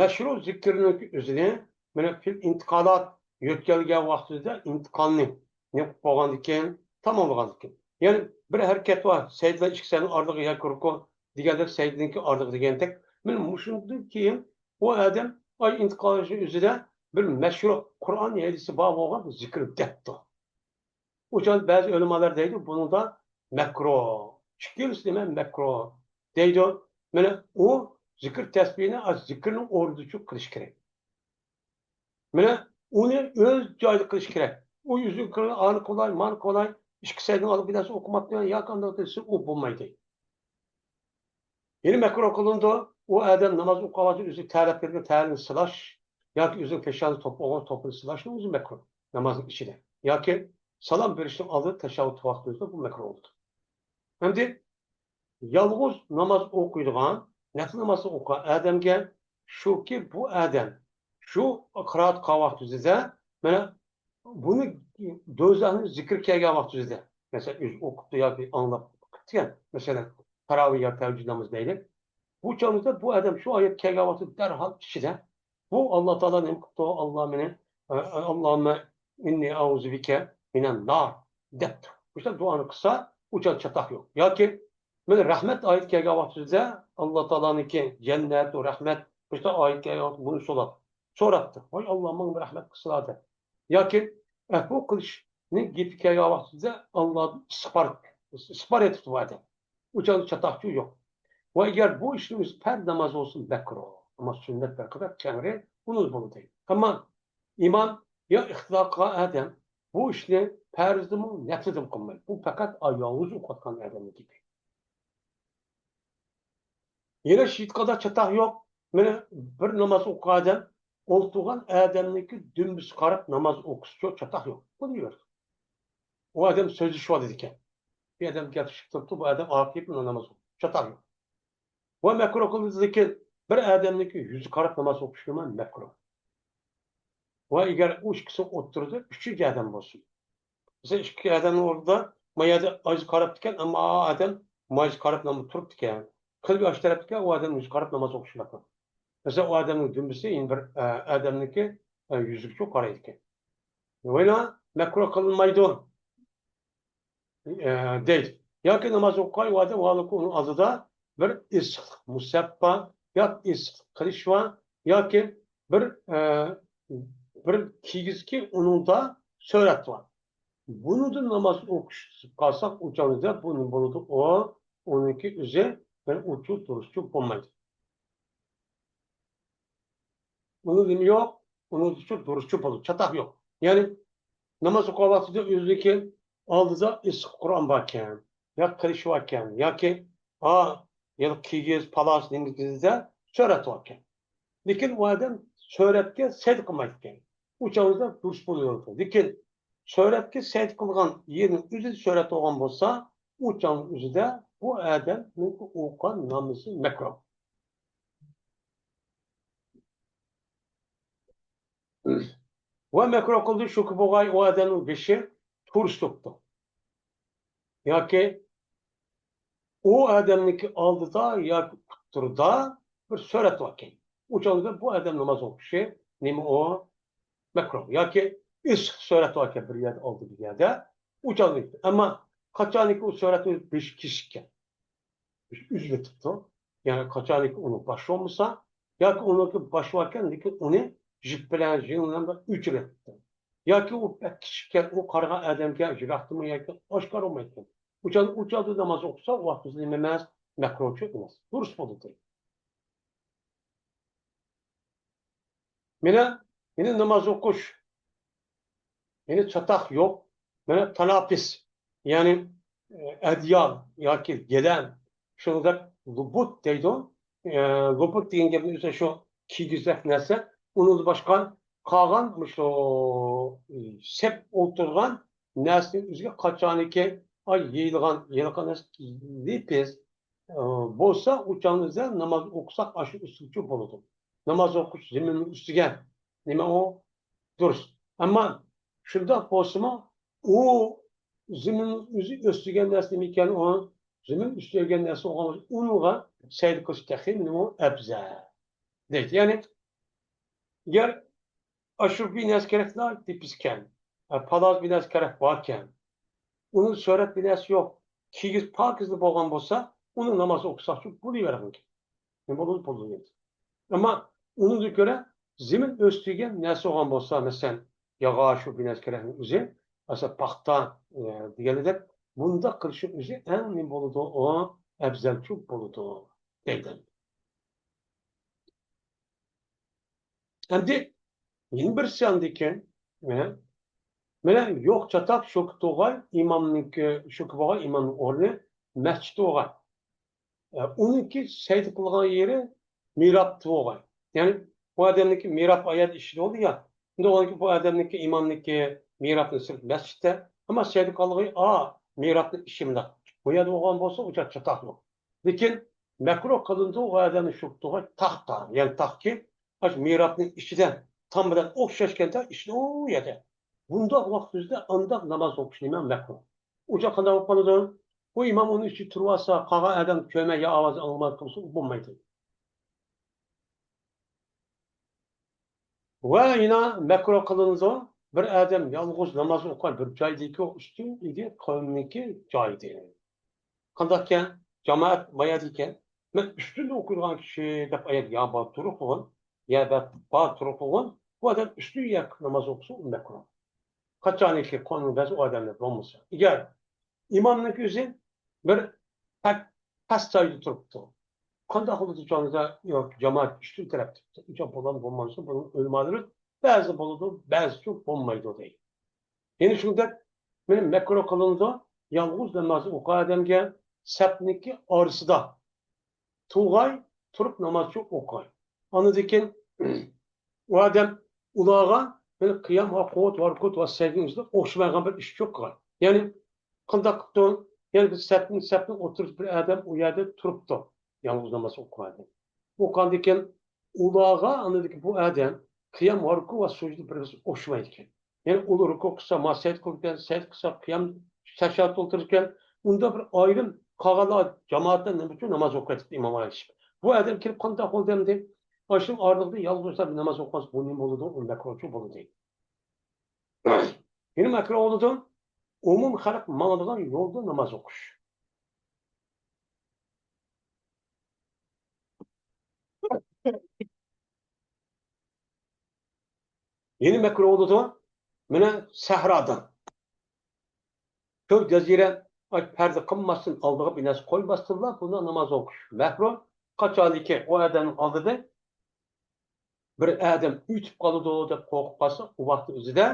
مەشرۇ زىكىرنىڭ ئۆزىنى، مانا، فىل ئىنتىقالات، يۆتكەلگەن ۋاقتىدا ئىنتىقالنى نېمە قىلىپ بولغاندىكىن، تاماملىغاندىكىن. يەنى بىر ھەرىكەت بار، سەجدە ئىككى سەجدىنىڭ ئارىلىقى ياكى رۇكۇ دېگەندەك، سەجدىنىڭكى ئارىلىقى دېگەندەك. مانا مۇشۇندىن كېيىن ئۇ ئادەم ئاي ئىنتىقالنىڭ ئۆزىدە بىر مەشرۇ قۇرئان ھەدىسى بار بولغان بىر زىكىر دەپتۇ. ئۇ چاغدا بەزى ئۆلىمالار دەيدۇ، بۇنىڭدا مەكرۇھ. ئىككىنچىسى نېمە؟ مەكرۇھ دەيدۇ. مانا ئۇ زىكىر تەسبىھنى زىكىرنىڭ ئورنىدا قىلىش كېرەك. مانا ئۇنى ئۆز جايىدا قىلىش كېرەك. ئۇ يۈزۈك قىلغان، ئانى قىلاي، مانى قىلاي، ئىككى سەجدىنىڭ ئالدىدا بىر نەرسە ئوقۇماپتىمەن ياكى ئانداق دېسە، ئۇ بولمايدۇ. يەنە مەكرۇھ قىلىنىدۇ، ئۇ ئادەم ناماز ئوقۇۋاتقان ئۆزى تەرەپ بەرگەن تەرىنى سىلاش ياكى ئۆزىنىڭ پېشانىسى توپا بولغان توپىنى سىلاشنىڭ ئۆزى مەكرۇھ نامازنىڭ ئىچىدە. ياكى سالام بېرىشنىڭ ئالدىدا تەشەھھۇد ۋاقتىمىزدا بۇ مەكرۇھ بولىدۇ. ئەمدى يالغۇز ناماز ئوقۇيدىغان، نەپلى ناماز ئوقۇغان ئادەمگە شۇكى، بۇ ئادەم شۇ قىرائەت قىلغان ۋاقتىدا، مانا بۇنى دوزاخنى زىكىر كەلگەن ۋاقتىدا، مەسىلەن، ئۆزى ئوقۇپتۇ ياكى ئاڭلاپ ئوقۇپتىكەن، مەسىلەن، تاراۋىھ يا تەھەججۇد نامىزى دەيلى. بۇ چاغدا بۇ ئادەم شۇ ئايەت كەلگەن ۋاقتىدا دەرھال ئىچىدە بۇ ئاللا تائالا نېمە قىپتۇ؟ ئاللا مېنى، ئە، ئاللاھۇممە ئىننى ئەئۇزۇ بىكە مىنەن نار دەپتۇ. مۇشۇنداق دۇئانى قىلسا، ئۇ چاغدا چاتاق يوق. ياكى مانا رەھمەت ئايىتى كەلگەن ۋاقتىدا، ئاللا تائالانىڭكى جەننەت ۋە رەھمەت، مۇشۇنداق ئايەت كەلگەن ۋاقتىدا بۇنى سوراپ، سوراپتۇ، ۋاي ئاللا، ماڭا رەھمەت قىلسىلا دەپ. ياكى ئەپۇ قىلىشنىڭ گېپى كەلگەن ۋاقتىدا ئاللادىن ئىستىغپار، ئىستىغپار ئېيتىپتۇ بۇ ئادەم. ئۇ چاغدا چاتاقچۇ يوق. ۋە ئەگەر بۇ ئىشنىڭ ئۆزى پەرز ناماز بولسا مەكرۇھ. ئەمما سۈننەت بىر قەدەر كەڭرى ئۇنىڭ بولىدۇ. ئەمما ئىمام يا ئىقتىدا قىلغان ئادەم بۇ ئىشنى پەرزدىمۇ، نەپلىدىمۇ قىلمايدۇ. بۇ پەقەت يالغۇز ئوقۇۋاتقان ئادەمنىڭ گېپى. يەنە شىتقادا چاتاق يوق. مانا بىر ناماز ئوقۇغان ئادەم ئولتۇرغان ئادەمنىڭكى دۈمبىسىگە قاراپ ناماز ئوقۇسىچۇ چاتاق يوق. بۇنى يۈر. ئۇ ئادەم سۆزلىشىۋاتىدىكەن. بۇ ئادەم گەپلىشىپ تۇرۇپتۇ، بۇ ئادەم ئارقىغا يېنىپ ناماز ئوقۇيدۇ. چاتاق يوق. ۋە مەكرۇ قىلىنىدۇ، لېكىن بىر ئادەمنىڭكى يۈزىگە قاراپ ناماز ئوقۇشنىمۇ مەكرۇ. ۋە ئەگەر ئۇ ئىككىسى ئوتتۇرىدا ئۈچىنچى ئادەم بولسۇن. مەسىلەن، ئىككى ئادەمنىڭ ئورنىدا ما يەردە ئايزى قاراپتىكەن، ئەمما ئا ئادەم ما يۈزگە قاراپ نام-، تۇرۇپتىكەن. قىبلە ئاشۇ تەرەپتىكەن، ئۇ ئادەم يۈزىگە قاراپ ناماز ئوقۇشى مەكرۇ. مەسىلەن، ئۇ ئادەمنىڭ دۈمبىسى يەنە بىر، ئە، ئادەمنىڭكى، ئە، يۈزىگىچۇ قارايدىكەن. ۋەيلا مەكرۇ قىلىنمايدۇ، ئە، دەيدۇ. ياكى ناماز ئوقۇغان ئۇ ئادەم ۋاھالەنكى ئۇنىڭ ئالدىدا بىر ئېسىقلىق مۇسەپ بار، ياكى ئېسىقلىق قىلىش بار، ياكى بىر، ئە، بىر كىگىزكى ئۇنىڭدا سۈرەت بار. بۇنىڭدا ناماز ئوقۇش قالساق، ئۇ چاغدا بۇ نېمە بولىدۇ؟ ئۇ، ئۇنىڭكى ئۆزى بىر ئۇچۇر دۇرۇسچۇ بولمايدۇ. ئۇنىڭ نېمە يوق؟ ئۇنىڭ ئۈچۈن دۇرۇسچۇ بولىدۇ. چاتاق يوق. يەنى ناماز ئوقۇغان ۋاقتىدا ئۆزىنىڭكى ئالدىدا ئېسىق قۇرئان باركەن، يا قىلىش باركەن، ياكى ھا، يەنە كىگىز، پالاس، نېمىزدە سۈرەت باركەن. لېكىن ئۇ ئادەم سۈرەتكە سەجدە قىلمايدىكەن. ئۇ چاغدا دۇرۇس بولۇۋېرىدۇ. لېكىن سۈرەتكە سەجدە قىلغان يېرىنىڭ ئۆزىدە سۈرەت بولغان بولسا، ئۇ چاغنىڭ ئۆزىدە بۇ ئادەمنىڭ ئوقۇغان نامىزى مەكرۇھ. ۋە مەكرۇھ قىلدى شۇكى بولغاي ئۇ ئادەمنىڭ بېشى تۇرۇس تۇتتى. ياكى ئۇ ئادەمنىڭكى ئالدىدا ياكى ئۇتتۇرىدا بىر سۈرەت باركەن. ئۇ چاغدا بۇ ئادەم ناماز ئوقۇشى نېمە ئۇ؟ مەكرۇھ. ياكى ئېسىق سۈرەت باركەن بىر يەردە، ئالدى بىر يەردە. ئۇ چاغدا. ئەمما قاچانكى ئۇ سۈرەتنىڭ بېشى كېسىككەن. ئۈزۈلۈپ كېتىپتۇ. يەنى قاچانكى ئۇنىڭ باشى بولمىسا، ياكى ئۇنىڭكى باشى باركەن، لېكىن ئۇنى جىپ بىلەن، يىڭنە بىلەن ئۆچۈرۈۋېتىپتۇ. ياكى ئۇ بەك كىچىككەن، ئۇ قارىغان ئادەمگە يىراقتىمۇ ياكى ئاشكارا بولمايدىكەن. ئۇ چاغ-، ئۇ چاغدا ناماز ئوقۇسا، ئۇ ۋاقىت بىزدە نېمە ئەمەس؟ مەكرۇھچۇ ئەمەس. دۇرۇس بولىدۇ. مانا، مانا ناماز ئوقۇش، مانا چاتاق يوق، مانا تاناپىس، يەنى، ئە، ئەدىيال ياكى گىلەم، شۇنداق لۇبۇت دەيدۇ. ئە، لۇبۇت دېگەن گەپنى ئۆزى شۇ كىگىزدەك نەرسە، ئۇنىڭدىن باشقا قالغان مۇشۇ، ئە، سەپ ئولتۇرغان نەرسىنىڭ ئۆزىگە قاچانكى، ئاي، يېيىلغان، يېيىلغان نەرسە لىپىس، ئە، بولسا، ئۇ چاغدا ناماز ئوقۇساق، ئاشۇ ئۈستىگىچۇ بولىدۇ. ناماز ئوقۇش زېمىننىڭ ئۈستىگە. نېمە ئۇ؟ دۇرۇس. ئەمما شۇنداق بولسىمۇ، ئۇ زېمىننىڭ ئۆزى ئۆستۈرگەن نەرسە نېمىكەن ئۇ؟ زېمىن ئۆستۈرگەن نەرسە بولغان بولسا، ئۇنىڭغا سەجدە قىلىش تېخى نېمە ئەۋزەل دەيدۇ. يەنى، ئەگەر ئاشۇ بىر نەرسە كېرەكلا دېپىسكەن، پالاز بىر نەرسە كېرەك باركەن، ئۇنىڭ سۈرەت بىر نەرسە يوق، كىگىز پاكىزلا بولغان بولسا، ئۇنى ناماز ئوقۇساقچۇ بولۇۋېرىدىكەن. نېمە بولىدۇ، بولىدۇ. ئەمما ئۇنىڭدىن كۆرە زېمىن ئۆستۈرگەن نەرسە بولغان بولسا، مەسىلەن، ياغاچ، شۇ بىر نەرسە كېرەكنىڭ ئۆزى، مەسىلەن، پاختا، ئە، دېگەندەك، بۇنداق قىلىشنىڭ ئۆزى ئەڭ نېمە بولىدۇ، ئۇ ئەۋزەلچۇ بولىدۇ، دەيدۇ. ئەمدى يەنە بىرسى ئاندىكىن، مانا، مانا يوق چاتاق شۇكى تۇغاي ئىمامنىڭكى، شۇكى بولغان ئىمامنىڭ ئورنى مەسچىت بولغان. ئە، ئۇنىڭكى سەجدە قىلغان يېرى مېھراب بولغان. يەنى بۇ ئادەمنىڭكى مېھراب ئايەت ئىچىدە بولدى يا. ئەمدى ئۇنىڭكى، بۇ ئادەمنىڭكى، ئىمامنىڭكى مېھرابنىڭ سىرتى مەسچىتتە. ئەمما سەجدە قىلغىنى، ئا، مېھرابنىڭ ئىچى مۇنداق. بۇ يەردە بولغان بولسا، ئۇ چاغ چاتاق يوق. لېكىن مەكرۇھ قىلىنىدۇ، ئۇ ئادەمنى شۇ تۇغاي تاختا، يەنى تاخكى، ئاشۇ مېھرابنىڭ ئىچىدە تام بىلەن ئوخشاشكەندە ئىچىدە ئۇ يەردە. بۇنداق ۋاقىت يۈزىدە ئانداق ناماز ئوقۇش نېمە مەكرۇھ. ئۇ چاغ قانداق بولۇپ قالىدۇ؟ بۇ ئىمام ئۇنىڭ ئىچىدە تۇرۇۋالسا، قالغان ئادەم كۆرمەي يا ئاۋازنى ئاڭلىماي قالسا، ئۇ بولمايدۇ. ۋە يەنە مەكرۇھ قىلىنىدۇ، بىر ئادەم يالغۇز ناماز ئوقۇغان بىر جايدىكى ئۈستۈن ئىدى، قەۋمنىڭكى جايىدى. قانداقكەن؟ جامائەت بايادىكەن. مەن ئۈستۈندە ئوقۇيدىغان كىشى دەپ ئايەت يا بار تۇرۇپ بولغان، يا بار، بار تۇرۇپ بولغان. بۇ ئادەم ئۈستۈن يەپ ناماز ئوقۇسا، ئۇ مەكرۇھ. قاچانكى قولنىڭ بەزى ئۇ ئادەملەر بولمىسا. ئەگەر ئىمامنىڭكى ئۆزى بىر پەك-، پەس جايدا تۇرۇپتۇ. قانداق بولىدۇ چاغدا ياكى جامائەت ئۈستۈن تەرەپتە تۇرۇپتۇ. ئۇچاق بولغان بولمىسا، بۇنىڭ ئۆلىمالىرى بەزى بولىدۇ، بەزىچۇ بولمايدۇ دەيدۇ. يەنە شۇنداق، مانا مەكرۇھ قىلىنىدۇ، يالغۇز ناماز ئوقۇغان ئادەمگە سەپنىڭكى ئارىسىدا تۇغاي تۇرۇپ نامازچۇ ئوقۇغاي. ئاندىن كېيىن ئۇ ئادەم ئۇلارغا، يەنى قىيام ۋە قۇنۇت ۋە رۇكۇت ۋە سەجدىنىڭ ئىچىدە ئوخشىمايدىغان بىر ئىش يوق قىلغان. يەنى قانداق قىپتۇ؟ يەنى بىز سەپنى، سەپنىڭ ئوتتۇرىسىدا بىر ئادەم ئۇ يەردە تۇرۇپتۇ. يالغۇز ناماز ئوقۇغان ئادەم. ئوقۇغاندىن كېيىن ئۇلارغا ئاندىن كېيىن بۇ ئادەم قىيام ۋە رۇكۇ ۋە سۇجۇدى بىر بىرسى ئوخشىمايدىكەن. يەنى ئۇلار رۇكۇ قىلسا، ما سەجدە قىلىدىكەن، سەجدە قىلسا، قىيام تەشەھھۇد ئولتۇرىدىكەن. ئۇندا بىر ئايرىم قالغانلار جامائەتتە نېمە ئۈچۈن ناماز ئوقۇۋاتىدۇ ئىمام ئايرىشىپ. بۇ ئادەم كېلىپ قانداق بولدى ئەمدى؟ ئاشۇنىڭ ئارىلىقىدا يالغۇز ئۆزى ناماز ئوقۇماس، بۇ نېمە بولىدۇ؟ ئۇ مەكرۇھچۇ بولىدۇ. يەنە مەكرۇھ بولىدۇ. ئومۇم خەلق ماڭىدىغان يولدا ناماز ئوقۇش. يەنە مەكرۇھ بولىدۇ. مانا سەھرادا، كۆك جەزىرە، ئاي، پەردە قىلماستىن، ئالدىغا بىر نەرسە قويماستىنلا بۇنداق ناماز ئوقۇش مەكرۇھ. قاچانكى ئۇ ئادەمنىڭ ئالدىدا بىر ئادەم ئۆتۈپ قالىدۇ دەپ قورقۇپ قالسا، ئۇ ۋاقىتنىڭ ئۆزىدە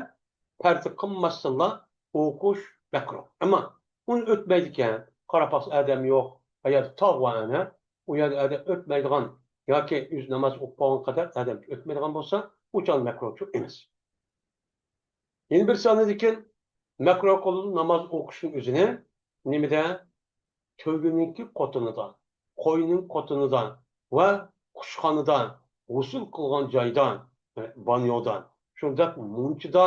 پەردە قىلماستىنلا ئوقۇش مەكرۇھ. ئەمما ئۇنى ئۆتمەيدىكەن، قاراپ باقسا ئادەم يوق، ئايەردە تاغ بار ئەنە، ئۇ يەردە ئادەم ئۆتمەيدىغان ياكى ئۆزى ناماز ئوقۇپ بولغان قەدەر ئادەم ئۆتمەيدىغان بولسا، ئۇ چاغدا مەكرۇھچۇ ئەمەس. يەنە بىرسى ئاندىن كېيىن مەكرۇھ قىلىدۇ ناماز ئوقۇشنىڭ ئۆزىنى نېمىدە؟ تۆگىنىڭكى قوتىنىدا، قوينىڭ قوتىنىدا ۋە قۇشخانىدا، غۇسۇل قىلغان جايدا، بانيودا، شۇنداق مۇنچىدا،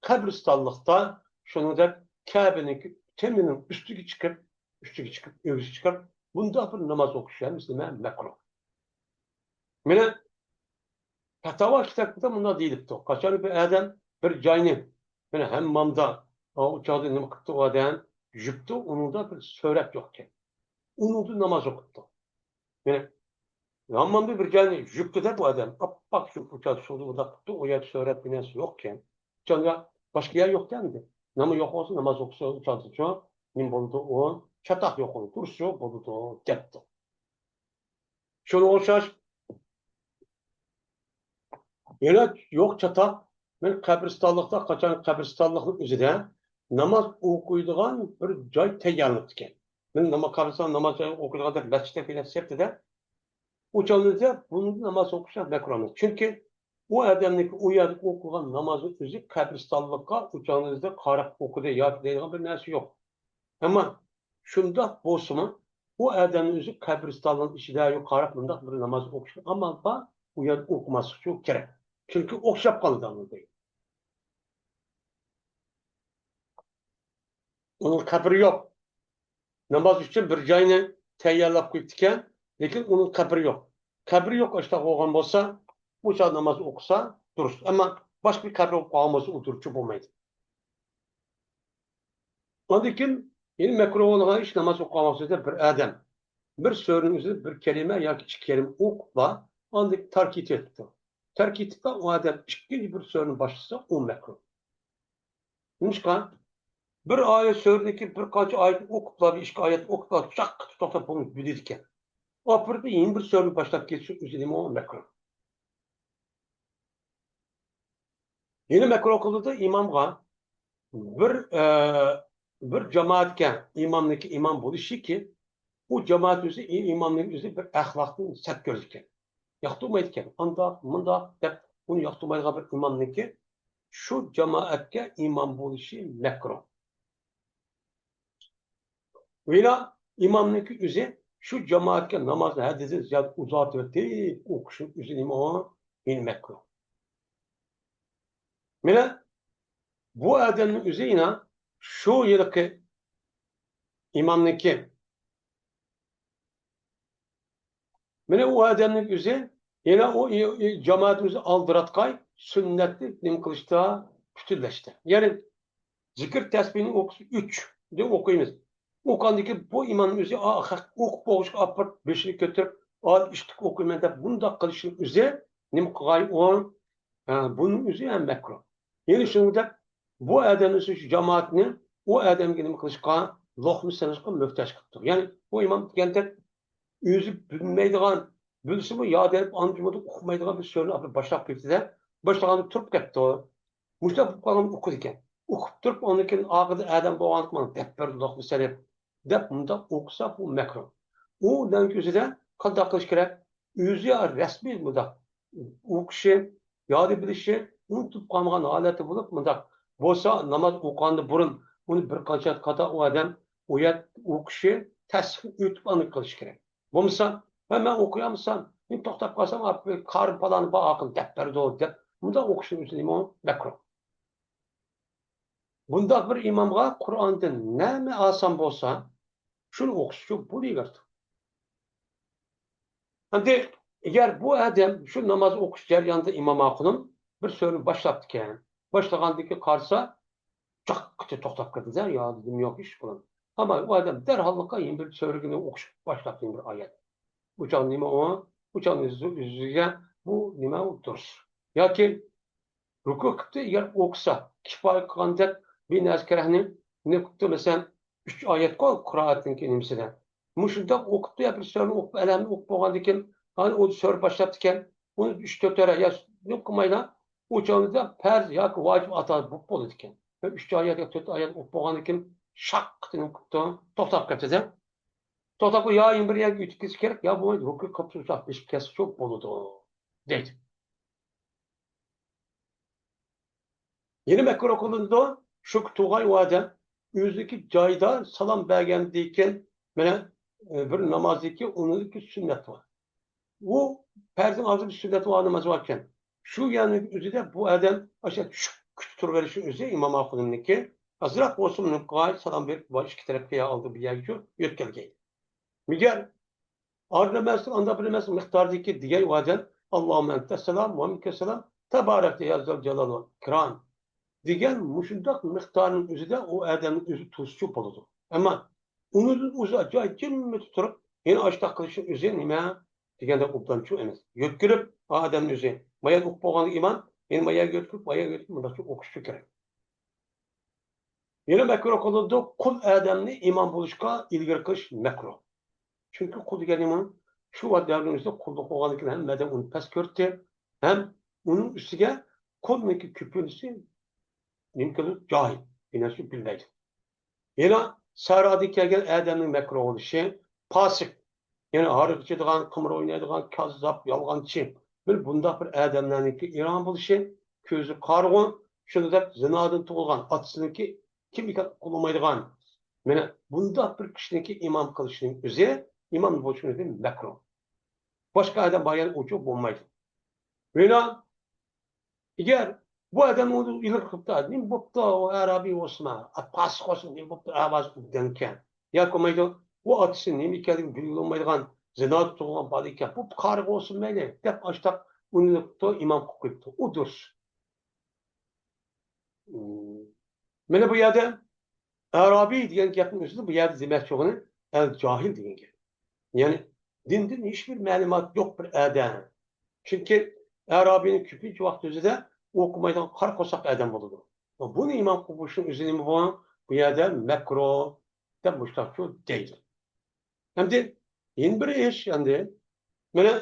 قەبرىستانلىقتا، شۇنىڭدەك كەبىنىڭكى تېمىنىڭ ئۈستىگە چىقىپ، ئۈستىگە چىقىپ، ئۆگزىگە چىقىپ، بۇنداق بىر ناماز ئوقۇش ھەممىسى نېمە؟ مەكرۇھ. مانا پەتاۋا كىتابىدا مۇنداق دېيىلىپتۇ. قاچان بىر ئادەم بىر جاينى، مانا ھەممامدا، ئۇ چاغدا نېمە قىپتۇ ئۇ ئادەم؟ يۇپتۇ، ئۇنىڭدا بىر سۆرەت يوقكەن. ئۇنىڭدا ناماز ئوقۇپتۇ. مانا ھەممامدا بىر جاينى يۇپتۇ دەپ ئۇ ئادەم، ئاپئاق يۇپۇپ ئۇ چاغدا سۇدا مۇنداق قىپتۇ، ئۇ يەردە سۆرەت بىر نەرسە يوقكەن. ئۇ چاغدا باشقا يەر يوقكەن ئەمدى. نېمە يوق بولسا ناماز ئوقۇسا ئۇ چاغدىچۇ، نېمە بولىدۇ ئۇ؟ چاتاق يوق بولىدۇ، تۇرسا بولىدۇ دەپتۇ. شۇنىڭغا ئوخشاش يەنە يوق چاتاق. مەن قەبرىستانلىقتا، قاچان قەبرىستانلىقنىڭ ئۆزىدە ناماز ئوقۇيدىغان بىر جاي تەييارلىنىپتىكەن. مەن ناماز، قەبرىستان ناماز جايى ئوقۇيدىغان دەپ مەسچىتتە بىر سېپتىدە. ئۇ چاغدا بۇندا ناماز ئوقۇش مەكرۇھ ئەمەس. چۈنكى ئۇ ئادەمنىڭكى ئۇ يەردە ئوقۇغان نامازنىڭ ئۆزى قەبرىستانلىققا ئۇ چاغدا قاراپ ئوقۇدى ياكى دەيدىغان بىر نەرسە يوق. ئەمما شۇنداق بولسىمۇ، ئۇ ئادەمنىڭ ئۆزى قەبرىستاننىڭ ئىچىدە قاراپ مۇنداق بىر ناماز ئوقۇشقا ئامال بار، ئۇ يەردە ئوقۇماسلىقى كېرەك. چۈنكى ئوخشاپ قالىدۇ ئۇنىڭ. ئۇنىڭ قەبرە يوق. ناماز ئۈچۈن بىر جاينى تەييارلاپ قويۇپتىكەن، لېكىن ئۇنىڭ قەبرە يوق. قەبرە يوق، ئاشۇنداق بولغان بولسا، ئۇ چاغدا ناماز ئوقۇسا دۇرۇس. ئەمما باشقا بىر قەبرە بولۇپ قالغان بولسا، ئۇ دۇرۇسچۇ بولمايدۇ. ئاندىن كېيىن يەنە مەكرۇھ بولغان ئىش ناماز ئوقۇغان ۋاقتىدا بىر ئادەم بىر سۈرىنىڭ ئۆزىدە بىر كەلىمە ياكى ئىككى كەلىمە ئوقۇپلا، ئاندىن كېيىن تەرك ئېتىۋېتىپتۇ. تەرك ئېتىپلا ئۇ ئادەم ئىككىنچى بىر سۈرىنى باشلىسا، ئۇ مەكرۇھ. نېمىشقا؟ بىر ئايەت سۈرىدىكى بىر قانچە ئايەتنى ئوقۇپلا، بىر ئىككى ئايەت ئوقۇپلا، چاققا توختاپ بولماي بىلىدىكەن. ئاپىرىدە يېڭى بىر سۈرىنى باشلاپ كېتىش ئۆزى نېمە ئۇ؟ مەكرۇھ. يەنە مەكرۇھ قىلىدۇ ئىمامغا بىر، ئە، بىر جامائەتكە ئىمامنىڭكى ئىمام بولۇشىكى، ئۇ جامائەت ئۆزى، ئىمامنىڭ ئۆزى بىر ئەخلاقتىن سەت كۆرىدىكەن. ياقتۇرمايدىكەن. ئانداق، مۇنداق دەپ ئۇنى ياقتۇرمايدىغان بىر ئىمامنىڭكى شۇ جامائەتكە ئىمام بولۇشى مەكرۇھ. ۋە يەنە ئىمامنىڭكى ئۆزى شۇ جامائەتكە نامازنى ھەددىدىن زىيادە ئۇزارتىۋېتىپ ئوقۇشنىڭ ئۆزى نېمە ئۇ؟ يەنە مەكرۇھ. مانا بۇ ئادەمنىڭ ئۆزى يەنە شۇ ھېلىقى ئىمامنىڭكى، مانا ئۇ ئادەمنىڭ ئۆزى يەنە ئۇ، ئۇ، ئۇ جامائەتنى ئۆزى ئالدىراتقاي، سۈننەتنى نېمە قىلىشتا پۈتۈنلەشتى. يەنى زىكىر تەسبىھنى ئوقۇسا ئۈچ دەپ ئوقۇيمىز. ئوقۇغاندىكىن بۇ ئىمامنىڭ ئۆزى، ئا، خەق ئوقۇپ بولغۇچقا ئاپىرىپ بېشىنى كۆتۈرۈپ، ئا، ئىشتىك ئوقۇيمەن دەپ بۇنداق قىلىشنىڭ ئۆزى نېمە قىلغاي ئۇ؟ ھە، بۇنىڭ ئۆزى ھەم مەكرۇھ. يەنى شۇنىڭدەك بۇ ئادەمنى، شۇ جامائەتنى ئۇ ئادەمگە نېمە قىلىشقا؟ لوقما سېلىشقا مۆھتاج قىلىپتۇ. يەنى بۇ ئىمام دېگەندەك ئۆزى بىلمەيدىغان، بىلسىمۇ يا دەپ ئاندىن ئۇقمايدىغان بىر سۈرىنى ئاپىرىپ باشلاپ كېتىدە، باشلىغاندا تۇرۇپ كەپتۇ. مۇشۇنداق بولۇپ قالغاندا ئوقۇيدىكەن. ئوقۇپ تۇرۇپ ئاندىن كېيىن ئاخىرىدا ئادەم بولغانلىقى مانا دەپ بەردى لوقما سېلىپ دەپ مۇنداق ئوقۇسا بۇ مەكرۇھ. ئۇ نەنكى ئۆزىدە قانداق قىلىش كېرەك؟ ئۆزى رەسمىي مۇنداق ئوقۇشى، ياد بىلىشى ئۇنتۇلۇپ قالمىغان ھالەتتە بولۇپ، مۇنداق بولسا، ناماز ئوقۇغاندا بۇرۇن ئۇنى بىر قانچە قاتا ئۇ ئادەم ئۇ يەر ئوقۇشى تەستىقتىن ئۆتۈپ ئاندىن قىلىشى كېرەك. بولمىسا، ۋە مەن ئوقۇيالمىسام، مەن توختاپ قالسام، ئاپا، كارىم پالانى بار، ئاخىرى دەپ بەردى دەپ، مۇنداق ئوقۇشنىڭ ئۆزى نېمە؟ مەكرۇھ. بۇنداق بىر ئىمامغا قۇرئاندىن نېمە ئاسان بولسا، شۇنى ئوقۇشچۇ بولۇۋېرىدۇ. ئەمدى ئەگەر بۇ ئادەم شۇ ناماز ئوقۇش جەريانىدا ئىمام ئاخۇنۇم بىر سۈرىنى باشلاپتىكەن، باشلىغاندىن كېيىن قارىسا، جاققىچە توختاپ كەتتى-دە، يا دېدىم، يوق ئىش بۇنىڭ. ئەمما ئۇ ئادەم دەرھاللىققا يەنە بىر سۈرىنى ئوقۇشقا باشلاپتۇ، يەنە بىر ئايەت. ئۇ چاغ نېمە ئۇ؟ ئۇ چاغ ئۆزىگە بۇ نېمە ئۇ دۇرۇس. ياكى رۇكۇ قىپتۇ، ئەگەر ئوقۇسا، كىپايە قىلغاندەك بىر نەرسە كېرەكنى نېمە قىپتۇ، مەسىلەن، ئۈچ ئايەتقۇ قىرائەتنىڭكى نېمىسىدە. مۇشۇنداق ئوقۇپتۇ، يا بىر سۈرىنى ئوقۇپ، ئەلھەمدۇ ئوقۇپ بولغاندىن كېيىن، ئانا ئۇ سۈرە باشلاپتىكەن، ئۇنى ئۈچ تۆت ھەرە يا نېمە قىلمايلا، ئۇ چاغدا پەرز ياكى ۋاجىپ ئاتا بولۇپ بولىدىكەن. ئۈچ ئايەت يا تۆت ئايەت ئوقۇپ بولغاندىن كېيىن شاققىتىنى قىپتۇ، توختاپ كەتتى-دە. توختاپ، يا يەنە بىر يەرگە ئۆتۈپ كېتىش كېرەك، يا بولمايدۇ، رۇكۇ قىلىپ تۇرسا بېسىپ كەتسىچۇ بولىدۇ، دەيدۇ. يەنە مەكرۇھ قىلىنىدۇ، شۇ تۇغاي ئۇ ئادەم ئۆزىدىكى جايدا سالام بەرگەندىن كېيىن، مانا، بىر نامازدىكى ئۇنىڭدىكى سۈننەت بار. ئۇ پەرزنىڭ ھازىر سۈننەت بار ناماز باركەن. شۇ يەرنىڭ ئۆزىدە بۇ ئادەم ئاشۇ چۈشۈپ كۈتۈپ تۇرۇۋېلىشنىڭ ئۆزى ئىمام ئاخۇنۇمنىڭكى ئازراق بولسىمۇ نېمە قىلغاي، سالام بېرىپ، بۇ ئىككى تەرەپكە يا ئالدى بۇ يەرگىچۇ يۆتكەلگەي. مەگەر ئارىدا ئەمەس، ئاندا بىر ئەمەس مىقداردىكى دېگەي ئۇ ئادەم، ئاللاھۇممە ئەنتەسسالام ۋە مىنكەسسالام، تەبارەكتە يا زەل جالال ۋەل ئىكرام دېگەن مۇشۇنداق مىقدارنىڭ ئۆزىدە ئۇ ئادەمنىڭ ئۆزى تۇرسىچۇ بولىدۇ. ئەمما ئۇنىڭدىن ئۇزاق جاي جىممىتە تۇرۇپ، يەنە ئاشتاق قىلىشنىڭ ئۆزى نېمە دېگەندە ئوبدانچۇ ئەمەس. يۆتكىلىپ ئۇ ئادەمنىڭ ئۆزى، مايان ئوقۇپ بولغان ئىمام، يەنە مايان يۆتكىلىپ، مايان يۆتكىلىپ، مۇنداقچە ئوقۇشچۇ كېرەك. يەنە مەكرۇھ قىلىنىدۇ، قۇل ئادەمنى ئىمام بولۇشقا ئىلگىرى قىلىش مەكرۇھ. چۈنكى قۇل دېگەن نېمە؟ شۇ ۋاقىت دەۋرنىڭ ئۆزىدە قۇللۇق قىلغاندىن كېيىن ھەممە ئادەم ئۇنى پەس كۆردى. ھەم ئۇنىڭ ئۈستىگە قۇلنىڭكى كۆپىنچىسى نېمە قىلىدۇ؟ جاھىل. بىر نەرسە بىلمەيدۇ. يەنە سەھرادىن كەلگەن ئادەمنىڭ مەكرۇھ بولۇشى، پاسىق، يەنى ھاراق ئىچىدىغان، قىمار ئوينايدىغان، كاززاپ، يالغانچى، بىر بۇنداق بىر ئادەملەرنىڭكى ئىمام بولۇشى، كۆزى قارىغۇ، شۇنىڭدەك زىنادىن تۇغۇلغان، ئاتىسىنىڭكى كىم ئىكەن ئۇقۇلمايدىغان، مانا بۇنداق بىر كىشىنىڭكى ئىمام قىلىشنىڭ ئۆزى، ئىمام بولۇشنىڭ ئۆزى مەكرۇھ. باشقا ئادەم بار يەردە ئوچۇق بولمايدۇ. مانا ئەگەر بۇ ئادەم ئۇنى ئىلغار قىلىپتۇ، نېمە بوپتۇ، ئۇ ئەرابىي بولسىمۇ، پاسىق بولسىمۇ، نېمە بوپتۇ، ئاۋازى دېگەنكەن. ياكى بولمايدۇ، ئۇ ئاتىسى نېمە ئىكەنلىكىنى بىلگىلى بولمايدىغان زىنادا تۇغۇلغان بالا ئىكەن، بۇ قارىغۇ بولسۇن مەيلى، دەپ ئاشتاق ئۇنى ئىمام قىلىپ قويۇپتۇ. ئۇ دۇرۇس. مانا بۇ يەردە ئەرابىي دېگەن گەپنىڭ ئۆزىدە بۇ يەردە دېمەكچى بولغىنى ئەل جاھىل دېگەن گەپ. يەنى دىندىن ھېچبىر مەلۇماتى يوق بىر ئادەم. چۈنكى ئەرابىينىڭ كۆپىنچە ۋاقىت ئۆزىدە ئوقۇمايدىغان قارا قورساق ئادەم بولىدۇ. بۇنى ئىمام قىلىپ قويۇشنىڭ ئۆزى نېمە بۇ؟ بۇ يەردە مەكرۇھ دەپ مۇشۇنداقچۇ دەيدۇ. ئەمدى يەنە بىر ئىش، ئەمدى مانا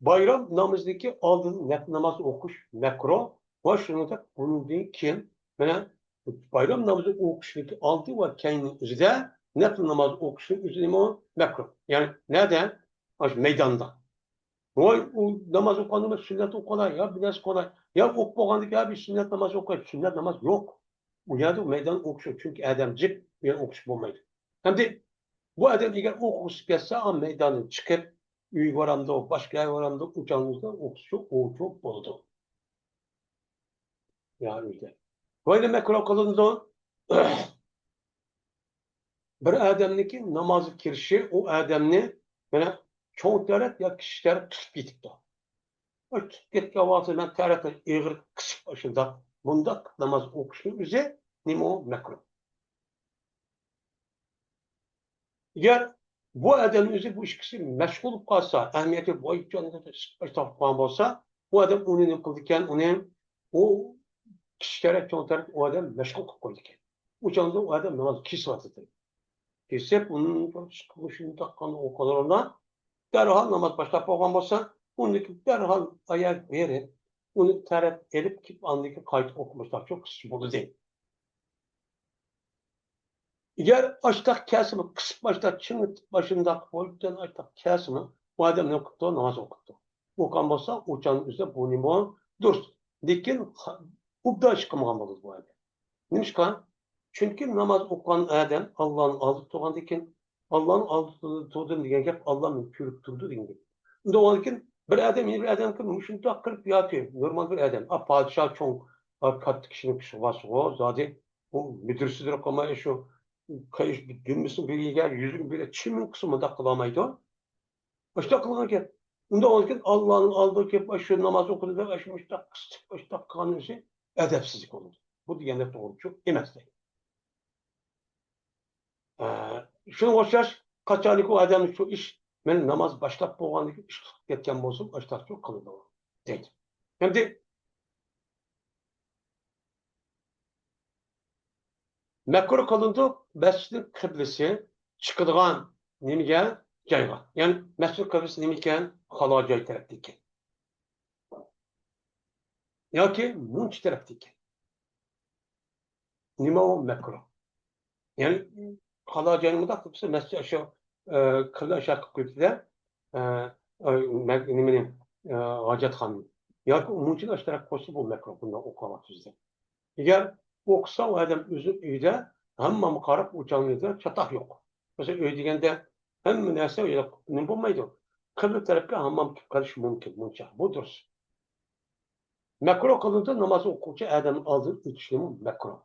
بايرام نامىزىدىكى ئالدىدا نەپلى ناماز ئوقۇش مەكرۇھ ۋە شۇنىڭدەك بۇنىڭدىن كېيىن مانا بايرام نامىزى ئوقۇشنىڭكى ئالدى ۋە كەينىنىڭ ئۆزىدە نەپلى ناماز ئوقۇشنىڭ ئۆزى نېمە؟ مەكرۇھ. يەنى نەدە؟ ئاشۇ مەيداندا. ۋاي، ئۇ ناماز ئوقۇغاندا سۈننەت ئوقۇغاي، يا بىر نەرسە قىلاي، يا ئوقۇپ بولغاندىكىن يا بىر سۈننەت ناماز ئوقۇي، سۈننەت ناماز يوق. ئۇ يەردە مەيدان ئوقۇش، چۈنكى ئادەم جىق، ئۇ يەردە ئوقۇش بولمايدۇ. ئەمدى بۇ ئادەم ئەگەر ئوقۇغۇسى كەلسە، ئا، مەيداندىن چىقىپ، ئۆيگە بارامدۇ، باشقا يەرگە بارامدۇ، ئۇ چاغدا ئوقۇشى ئوچۇق بولىدۇ. يا ئۆيدە. ۋايدا مەكرۇھ قىلىنىدۇ. بىر ئادەمنىڭكى نامازغا كىرىشى ئۇ ئادەمنى مانا چوڭ تەرەت يا كىچىك تەرەت تۇتۇپ كېتىپتۇ. ئۇ تۇتۇپ كەتكەن ۋاقتىدا مەن تەرەتنى ئېغىر قىسىپ، ئاشۇنداق، بۇنداق ناماز ئوقۇشنىڭ ئۆزى نېمە ئۇ؟ مەكرۇھ. ئەگەر بۇ ئادەمنىڭ ئۆزى بۇ ئىككىسى مەشغۇل بولۇپ قالسا، ئەھمىيەتى بويىچە تاپقان بولسا، ئۇ ئادەم ئۇنى نېمە قىلىدىكەن؟ ئۇنى ئۇ كىچىك تەرەت، چوڭ تەرەت ئۇ ئادەم مەشغۇل قىلىپ قويىدىكەن. ئۇ چاغدا ئۇ ئادەم ناماز كېسىۋاتىدۇ. كېسىپ، ئۇنىڭ شۇنداق قىلغان ئوقۇغانلىرىدا دەرھال ناماز باشلاپ بولغان بولسا، ئۇنىڭدىن كېيىن دەرھال ئاياغ بېرىپ، ئۇنى تەرەت ئېلىپ كېلىپ، ئاندىن كېيىن قايتا ئوقۇمىساقچۇ قىلسا بولىدۇ. ئەگەر ئاشتاق كەلسىمۇ، قىسىپ ئاشتاق چىڭىتىپ، ئاشۇنداق بولۇپتىن ئاشتاق كەلسىمۇ، ئۇ ئادەم نېمە قىپتۇ؟ ناماز ئوقۇپتۇ. ئوقۇغان بولسا، ئۇ چاغنىڭ ئۆزىدە بۇ نېمە دۇرۇس. لېكىن خا-، ئوبدان ئىش قىلمىغان بولىدۇ بۇ ئادەم. نېمىشقا؟ چۈنكى ناماز ئوقۇغان ئادەم ئاللانىڭ ئالدىدا تۇرغاندىكىن، ئاللانىڭ ئالدىدا تۇردۇم دېگەن گەپ، ئاللا مېنى كۆرۈپ تۇرىدۇ دېگەن گەپ. ئۇنداق بولغاندىكىن، بىر ئادەم يەنە بىر ئادەمگە مۇشۇنداق قىلىپ ياكى نورمال بىر ئادەم، ئا، پادىشاھ چوڭ، ئا، كاتتا كىشىنىڭ كىشىسى بارسىغۇ، زادى بۇ مەدرىسىدە قالماي شۇ دۈمبىسىنى بىرىگە، يۈزىنى بىرىگە، چىمىن قىلسا مۇنداق قىلالمايدۇ. ئاشۇنداق قىلغان گەپ. ئۇنداق بولغاندىكىن، ئاللانىڭ ئالدىغا كېلىپ، ئاشۇ ناماز ئوقۇدى دەپ، ئاشۇ مۇشۇنداق قىستىپ، ئاشۇنداق قىلغان نېمىسى ئەدەپسىزلىك بولىدۇ. بۇ دېگەندەك توغرا ئەمەس دەيدۇ. ئە، شۇنىڭغا ئوخشاش، قاچانكى ئۇ ئادەمنى شۇ ئىش، مەن ناماز باشلاپ بولغاندىن كېيىن ئىش قىلىپ كەتكەن بولسام، ئاشۇنداق قىلىدۇ دەيدۇ. ئەمدى مەكرۇھ قىلىنىدۇ، مەسچىتنىڭ قىبلىسى چىقىدىغان نېمىگە؟ جايغا. يەنى مەسچىت قىبلىسى نېمە ئىكەن؟ خالا جاي تەرەپتە ئىكەن. ياكى مۇنچە تەرەپتە ئىكەن. نېمە ئۇ مەكرۇھ؟ يەنى خالا جاينى مۇنداق قىلسا، مەسچىت ئاشۇ، ئە، قىبلە ئاشۇ قىلىپ قويۇپتۇ-دە، ئە، ئە، مە-، نېمىنى، ئە، ھاجەتخانىنى. ياكى ئۇ مۇنچىنى ئاشۇ تەرەپكە قويسا، بۇ مەكرۇھ، بۇنداق ئوقۇغان ۋاقتىمىزدا. ئەگەر ئوقۇسا، ئۇ ئادەم ئۆزى ئۆيدە ھەممىمگە قاراپ ئۇ چاغنىڭ ئۆزىدە چاتاق يوق. مەسىلەن، ئۆي دېگەندە ھەممە نەرسە نېمە بولمايدۇ. قىبلە تەرەپكە ھەممەم تۇتۇپ قېلىشى مۇمكىن، مۇنچە. بۇ دۇرۇس. مەكرۇھ قىلىنىدۇ، ناماز ئوقۇغۇچى ئادەمنىڭ ئالدىدا ئۆتۈشنىمۇ مەكرۇھ.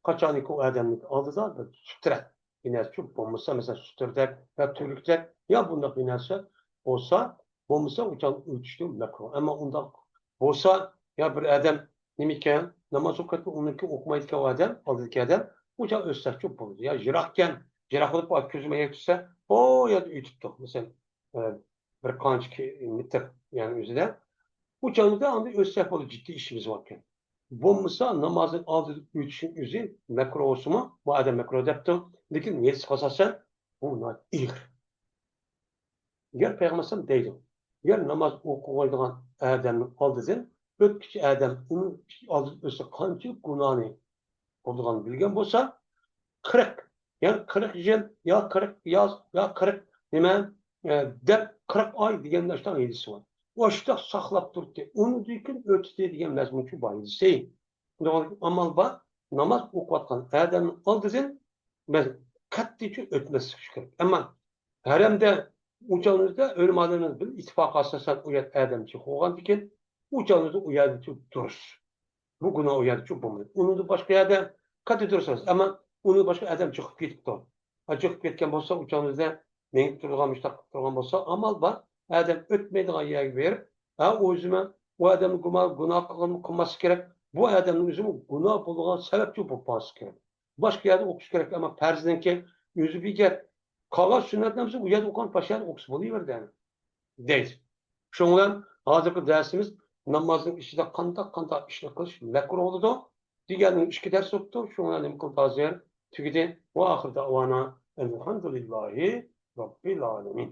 قاچانكى ئۇ ئادەمنىڭ ئالدىدا بىر سۈترە، بىر نەرسە بولمىسا، مەسىلەن، سۈترىدەك يا تۈرۈكتەك يا بۇنداق بىر نەرسە بولسا، بولمىسا، ئۇ چاغ ئۆتۈشتىن مەكرۇھ. ئەمما ئۇنداق بولسا، يا بىر ئادەم نېمىكەن، ناماز ئوقۇۋاتىدۇ، ئۇنىڭكى ئوقۇمايدىكەن ئۇ ئادەم، ئالدىدىكى ئادەم، ئۇ چاغ ئۆتسەكچۇ بولىدۇ. يا يىراقكەن، يىراق بولۇپ، كۆزۈم ئەگەر چۈشسە، ئۇ يەردە ئۆتۈپتۇ. مەسىلەن، ئە، بىر قانچە كى-، مېتىر، يەنى ئۆزىدە. ئۇ چاغدا ئاندىن ئۆتسەك بولىدۇ، جىددىي ئىشىمىز باركەن. بولمىسا، نامازنىڭ ئالدىدا ئۆتۈشنىڭ ئۆزى مەكرۇھ بولسىمۇ، بۇ ئادەم مەكرۇھ دەپتۇ. لېكىن ھەدىسكە ئاساسەن، بۇ ناھايىتى ئېغىر. ئەگەر پەيغەمبەر ئەلەيھىسسالام دەيدۇ، ئەگەر ناماز ئوقۇغايدىغان ئادەمنىڭ ئالدىدىن ئۆتكۈچى ئادەم ئۇنىڭ ئالدىدىن ئۆتسە قانچىلىك گۇناھنى بولىدىغانلىقىنى بىلگەن بولسا، قىرىق، يەنى قىرىق يىل يا قىرىق ياز يا قىرىق نېمە، ئە، دەپ قىرىق ئاي دېگەن ئاشۇنداق ھەدىسى بار. ئاشۇنداق ساقلاپ تۇردى. ئۇنىڭدىن كېيىن ئۆتتى دېگەن مەزمۇنچۇ بار ھەدىسى. ئامال بار، ناماز ئوقۇۋاتقان ئادەمنىڭ ئالدىدىن بىز قەتئىيچە ئۆتمەسلىك كېرەك. ئەمما ھەرەمدە ئۇ چاغلىرىمىزدا ئۆلىمالىرىمىز بىر ئىتتىپاق ئاساسەن ئۇ يەر ئادەم چىقىپ بولغاندىكىن، ئۇ چاغلىرىمىزدا ئۇ يەردىچۇ دۇرۇس. بۇ گۇناھ ئۇ يەردىچۇ بولمايدۇ. ئۇنىڭدىن باشقا يەردە قەتئىي دۇرۇس ئەمەس. ئەمما ئۇنىڭدىن باشقا ئادەم چىقىپ كېتىپتۇ. ھە، چىقىپ كەتكەن بولسا، ئۇ چاغلىرىمىزدا مېڭىپ تۇرىدىغان، مۇشۇنداق قىلىپ تۇرغان بولسا، ئامال بار. ئادەم ئۆتمەيدىغان يەرگە بېرىپ، ھە، ئۆزىمۇ ئۇ ئادەمنى گۇما-، گۇناھ قىلغان قىلماسلىقى كېرەك. بۇ ئادەمنىڭ ئۆزىمۇ گۇناھ بولىدىغان سەۋەبچۇ بولۇپ قالسا كېرەك. باشقا يەردە ئوقۇش كېرەك، ئەمما پەرزنىڭكى ئۆزى بىگەت. قالغان سۈننەت نامىزى ئۇ يەردە ئوقۇغان، باشقا يەردە ئوقۇسا بولۇۋېرىدۇ، يەنى. دەيدۇ. شۇنىڭ بىلەن ھازىرقى دەرسىمىز نامازنىڭ ئىچىدە قانداق، قانداق ئىشنى قىلىش مەكرۇھ بولىدۇ دېگەننىڭ ئىككى دەرس بوپتۇ. شۇنىڭ بىلەن نېمە قىلدى ھازىر؟ تۈگىدى. ۋە ئاخىر دەۋانا ئەلھەمدۇلىللاھى رەببىل ئالەمىن.